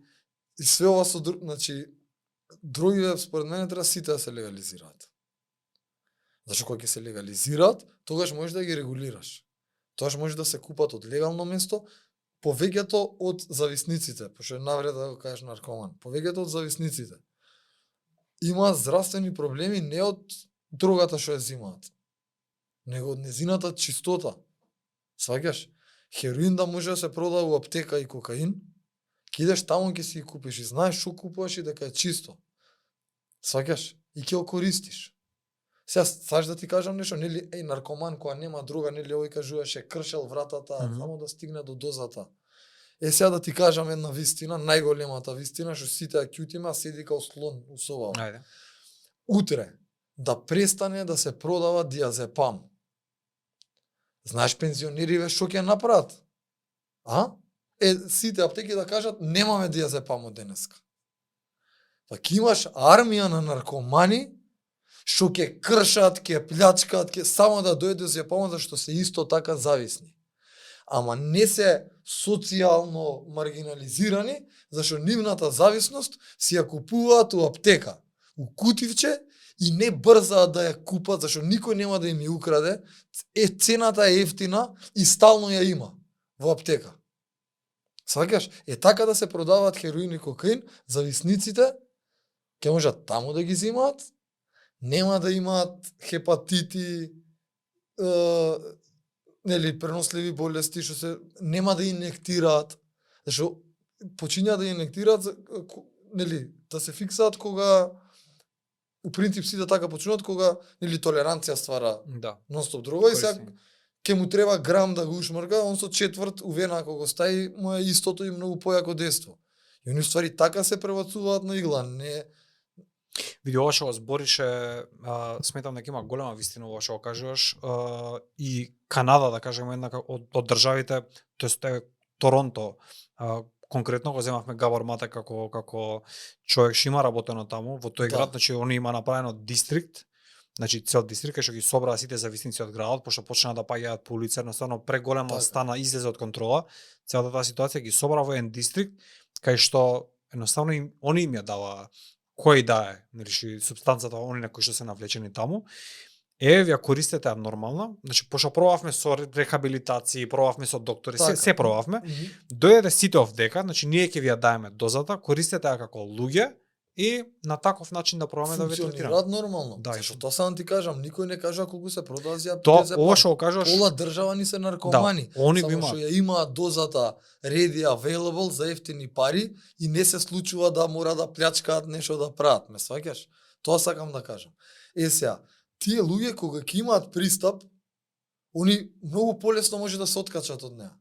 и све ова со значи, дрогиве според мене треба сите да се легализираат. Зашто кога ќе се легализираат, тогаш можеш да ги регулираш. Тогаш може да се купат од легално место, повеќето од зависниците, пошто е навреда да го кажеш наркоман, повеќето од зависниците имаат здравствени проблеми не од дрогата што ја зимаат, него од незината чистота. Сваќаш? Хероин да може да се продава у аптека и кокаин, ќе идеш таму ќе си ги купиш и знаеш што купуваш и дека е чисто. Сваќаш? И ќе го користиш. Сега саш да ти кажам нешто, нели наркоман која нема друга, нели овој кажуваше кршел вратата само да стигне до дозата. Сега да ти кажам една вистина, најголемата вистина што сите ја ќутиме, а седи као слон у собава. Ајде. Утре да престане да се продава диазепам. Знаеш пензионериве што ќе направат? Сите аптеки да кажат немаме диазепам од денеска. Па ќе имаш армија на наркомани што ќе кршат, ќе плячкат, ќе само да дојде диазепамот зашто се исто така зависни. Ама не се социјално маргинализирани, зашто нивната зависност си ја купуваат у аптека, у кутивче и не брзаат да ја купат, зашто никој нема да им ја украде, цената е ефтина и стално ја има во аптека. Сваќаш? Така да се продаваат хероин и кокаин, зависниците ќе можат таму да ги зимаат, нема да имаат хепатити, нели преносливи болести што се нема да инектираат, зашто почињаат да инектираат, нели да се фиксаат кога у принцип сите така почнуваат кога нели толеранција ствара нонстоп дрога и сега ќе му треба грам да го ушмрка, он со четврт увена ако го стави му е истото и многу појако дејство. И они ствари така се пребацуваат на игла, не. Види ова што го зборише, сметам дека има голема вистина ова што го кажуваш, и Канада, да кажеме, една од државите, тоест Торонто, конкретно го земавме Габор Мате како човек што има работено таму во тој град, значи они има направено дистрикт, значи цел дистрикт што ги собраа сите зависници од градот, пошто почнаа да паѓаат по улица, едноставно преголема стана излезе од контрола, целата таа ситуација ги собра во еден дистрикт кај што едноставно они им ја дава кој да е, нели супстанцата, они на кои што се навлечени таму. Ја користете нормална, значи пошто пробавме со рехабилитации, пробавме со доктори, се пробавме. Дојдете сите овдека, значи ние ќе ви ја даеме дозата, користете ја како луѓе и на таков начин да пробаме да ви третираме. Функционираат нормално. Да, Зашто тоа сам ти кажам, никој не кажа колку се продава за Тоа, за ова пар. што го кажаш, Пола држава ни се да, наркомани. они го Само што имаат. ја имаат дозата ready available за ефтини пари и не се случува да мора да плячкаат нешто да прават. Ме сваќаш? Тоа сакам да кажам. Сега, тие луѓе кога ќе имаат пристап, они многу полесно може да се откачат од неа.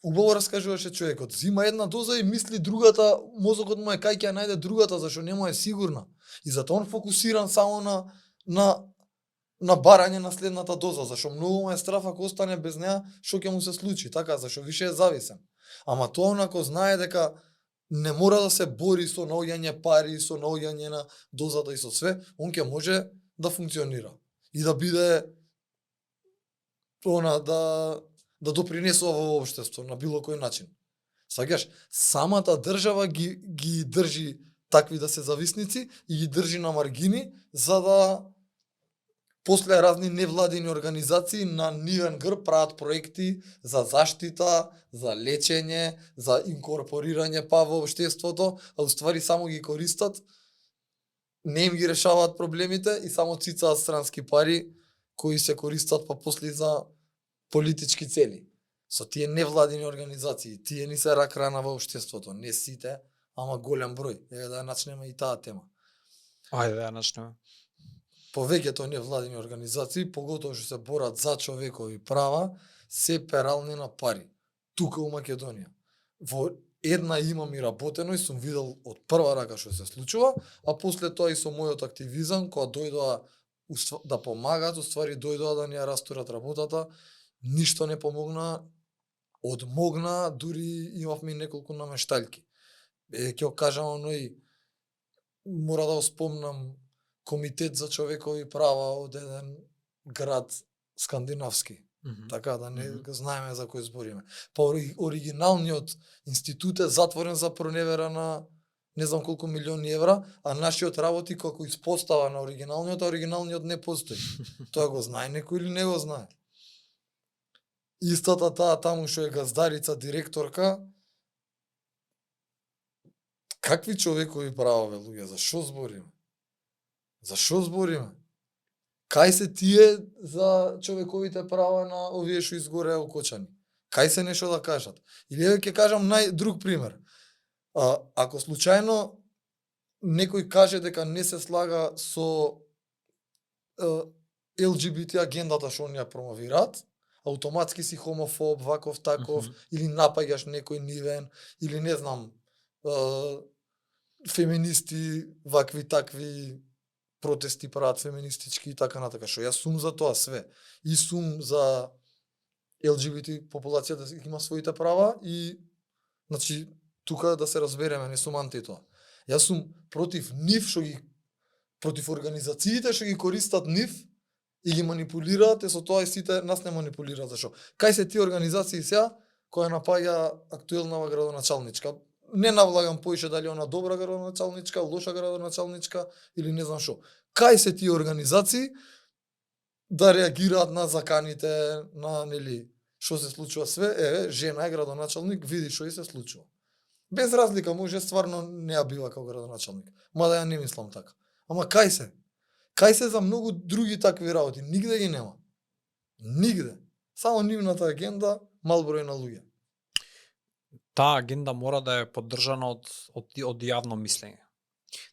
Убаво раскажуваше човекот, зима една доза и мисли другата, мозокот му е кај ќе ја најде другата, зашто не му е сигурна. И затоа он фокусиран само на барање на следната доза, зашто многу му е страф ако остане без неа, што ќе му се случи, така, зашто више е зависен. Ама тоа онако знае дека не мора да се бори со наоѓање пари, со наоѓање на дозата и со све, он ќе може да функционира и да биде да допринесува во општество на било кој начин. Саѓаш, самата држава ги држи такви да се зависници и ги држи на маргини за да после разни невладини организации на нивен грб прават проекти за заштита, за лечење, за инкорпорирање па во општеството, а уствари само ги користат, не им ги решаваат проблемите и само цицаат странски пари кои се користат па после за политички цели. Со тие невладини организации, тие ни се рак рана во општеството, не сите, ама голем број. Еве да ја начнеме и таа тема. Ајде да ја начнеме. Повеќето невладини организации, поготово што се борат за човекови права, се перални на пари. Тука у Македонија. Во една имам и работено и сум видел од прва рака што се случува, а после тоа и со мојот активизам, кога дојдоа да помагаат, уствари дојдоа да ни ја растурат работата, ништо не помогна, одмогна, дури имавме и неколку намешталки. Ќе го кажам оној, мора да го спомнам, Комитет за човекови права од еден град скандинавски. Така да не знаеме за кој збориме. Па оригиналниот институт е затворен за проневера на не знам колку милиони евра, а нашиот работи како испостава на оригиналниот не постои. Тоа го знае некој или не го знае? Истата таа таму што е газдарица, директорка, какви човекови права, бе, луѓе, за што збориме? За што збориме? Кај се тие за човековите права на овие што изгореа окочани? Кај се нешто да кажат? Или еве ќе кажам друг пример. Ако случајно некој каже дека не се слага со LGBT агендата што они ја промовираат, автоматски си хомофоб, ваков, таков, или напаѓаш некој нивен, или не знам, феминисти, вакви, такви, протести прават феминистички и така натака, што јас сум за тоа све. И сум за LGBT популацијата да има своите права и, значи, тука да се разбереме, не сум анти тоа. Јас сум против нив против организациите што ги користат нив и ги манипулираат, со тоа и сите нас не манипулираат. Зашо? Кај се тие организации сега, која напаѓа актуелнава градоначалничка? Не навлагам поише дали она добра градоначалничка, лоша градоначалничка или не знам што. Кај се тие организации да реагираат на заканите, на нели што се случува све, еве, жена е градоначалник, види што и се случува. Без разлика, може стварно не ја бива како градоначалник. Мада ја не мислам така. Ама кај се? Кај се за многу други такви работи? Нигде ги нема. Нигде. Само нивната агенда, мал број на луѓе. Таа агенда мора да е поддржана од јавно мислење.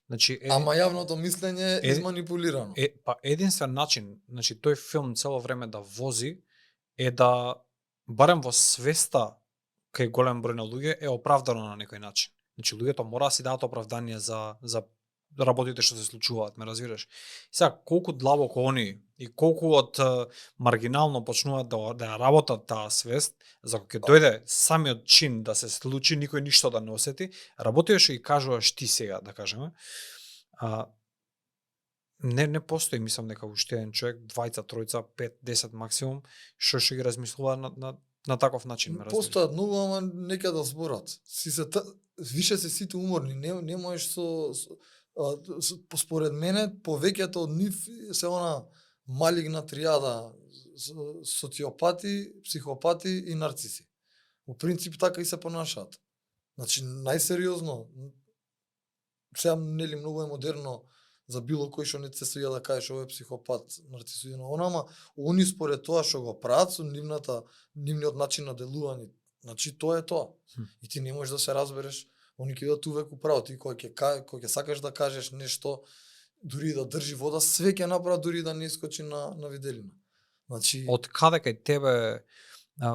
Значи, ама јавното мислење е изманипулирано. Па единствен начин, значи тој филм цело време да вози е да барем во свеста кај голем број на луѓе е оправдано на некој начин. Значи луѓето мора да си дадат оправдание за работите што се случуваат, ме разбираш? Сега колку длабоко они и колку од маргинално почнуваат да работат таа свест, за кога ќе дојде самиот чин да се случи, никој ништо да не осети, работите што ги кажуваш ти сега, да кажеме, не постои, мислам дека уште еден човек, 2, 3, 5, 10 максимум, што ги размислува на таков начин, ме разбираш? Постојат многу, ама нека да зборат. Више се сите уморни, не можеш според мене, повеќето од нив се она малигна тријада, социопати, психопати и нарциси. Во принцип така и се понашаат. Значи, најсериозно, сега нели многу е модерно за било кој што не се свија да кажеш овој е психопат, нарцисоидно, ама они според тоа што го прават со нивниот начин на делување, значи тоа е тоа. И ти не можеш да се разбереш, они ќе бидат увек управо, ти кога ќе сакаш да кажеш нешто, дури да држи вода, све ќе направи дури да не искочи на виделина. Значи Од каде кај тебе,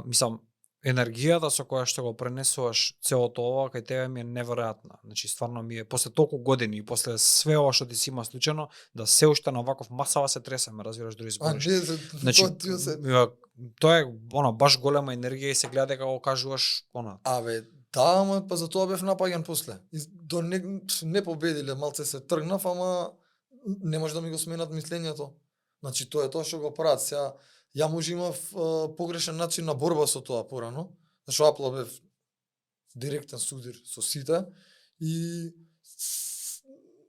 мислам, енергијата со која што го пренесуваш целото ова кај тебе ми е неверојатна. Значи стварно ми е после толку години и после све ова што ти си има случено, да се уште на ваков масава се тресеме, разбираш, дури збориш. не, Значи, тоа тоа е баш голема енергија и се гледа дека го кажуваш да, ама па за тоа бев напаѓан после. И до не победиле, малце се тргнав, ама не може да ми го сменат мислењето. Значи тоа е тоа што го прават. Сега ја може имав погрешен начин на борба со тоа порано, зашто Апла бев директен судир со сите и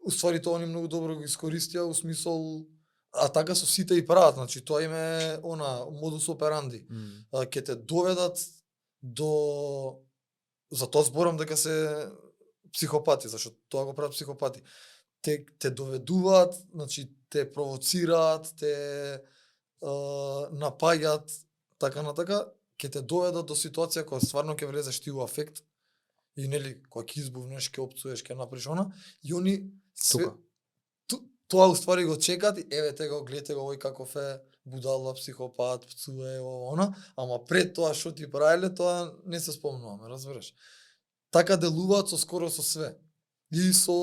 уствари тоа они многу добро го искористија у смисол, а така со сите и прават, значи тоа им е модус операнди. Ќе те доведат до, за тоа зборам дека се психопати, зашто тоа го прават психопати. Те доведуваат, значи те провоцираат, те напаѓаат, така на така, ќе те доведат до ситуација кога стварно ќе влезеш ти у афект и нели кога ќе избувнеш, ќе опцуеш, ќе направиш она, и они све тоа уствари го чекат и еве те го гледате го овој каков е будала, психопат, пцуе, она, ама пред тоа што ти правеле, тоа не се спомнуваме, разбираш. Така делуваат со све. И со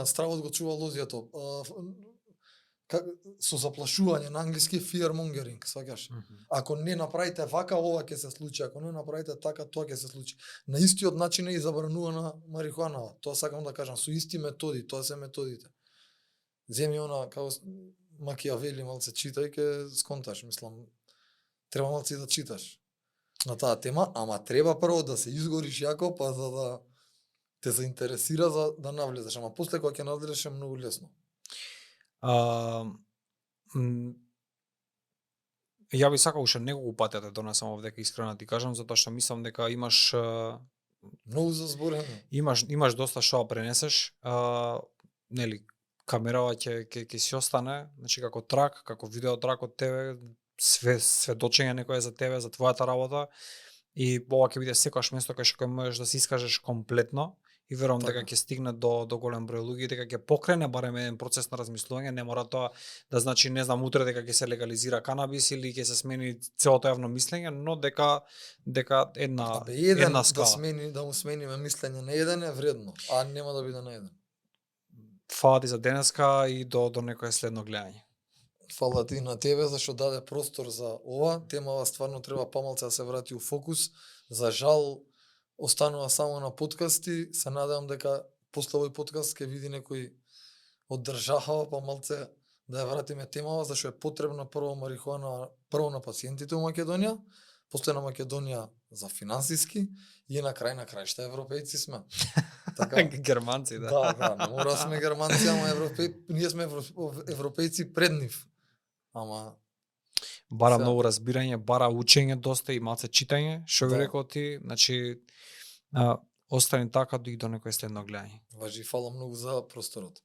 стравот го чува лозјето. Со заплашување на англиски fear mongering, сваќаш? Ако не направите вака, ова ќе се случи, ако не направите така, тоа ќе се случи. На истиот начин е и забранувана марихуанава. Тоа сакам да кажам, со исти методи, тоа се методите. Земи како Макијавели малце читај, ке сконташ, мислам, треба малце да читаш на таа тема, ама треба прво да се изгориш јако, па за да те заинтересира за да навлезеш, ама после кога ќе навлезеш е многу лесно. Ја би сакал уште неколку пати да те донесам овде, искрено ти кажам, затоа што мислам дека имаш многу за зборење. Имаш доста што да пренесеш, нели, камерава ќе си остане, значи како трак, како видеотрак од тебе, сведочење некое за тебе, за твојата работа, и ова ќе биде секогаш место кај што можеш да се искажеш комплетно. И верувам дека ќе стигне до голем број луѓе, дека ќе покрене барем еден процес на размислување, не мора тоа да значи, не знам, утре дека ќе се легализира канабис или ќе се смени целото јавно мислење, но дека една скала. Да му смениме мислење на еден е вредно, а нема да биде на еден. Фала ти за денеска и до некое следно гледање. Фала ти на тебе зашто даде простор за ова, темава стварно треба помалце да се врати у фокус. За жал останува само на подкасти, се надевам дека после овој подкаст ќе види некој од држава, па малце да ја вратиме темава, зашто е потребна прво марихуана, прво на пациентите у Македонија, после на Македонија за финансиски и на крајшта европејци сме. Така, германци, да. Да, не мора да сме германци, ама ние сме европејци пред нив. Ама бара многу разбирање, бара учење доста и малце читање, што ви рекол ти, значи остани така до некој следно гледање. Важи, фала многу за просторот.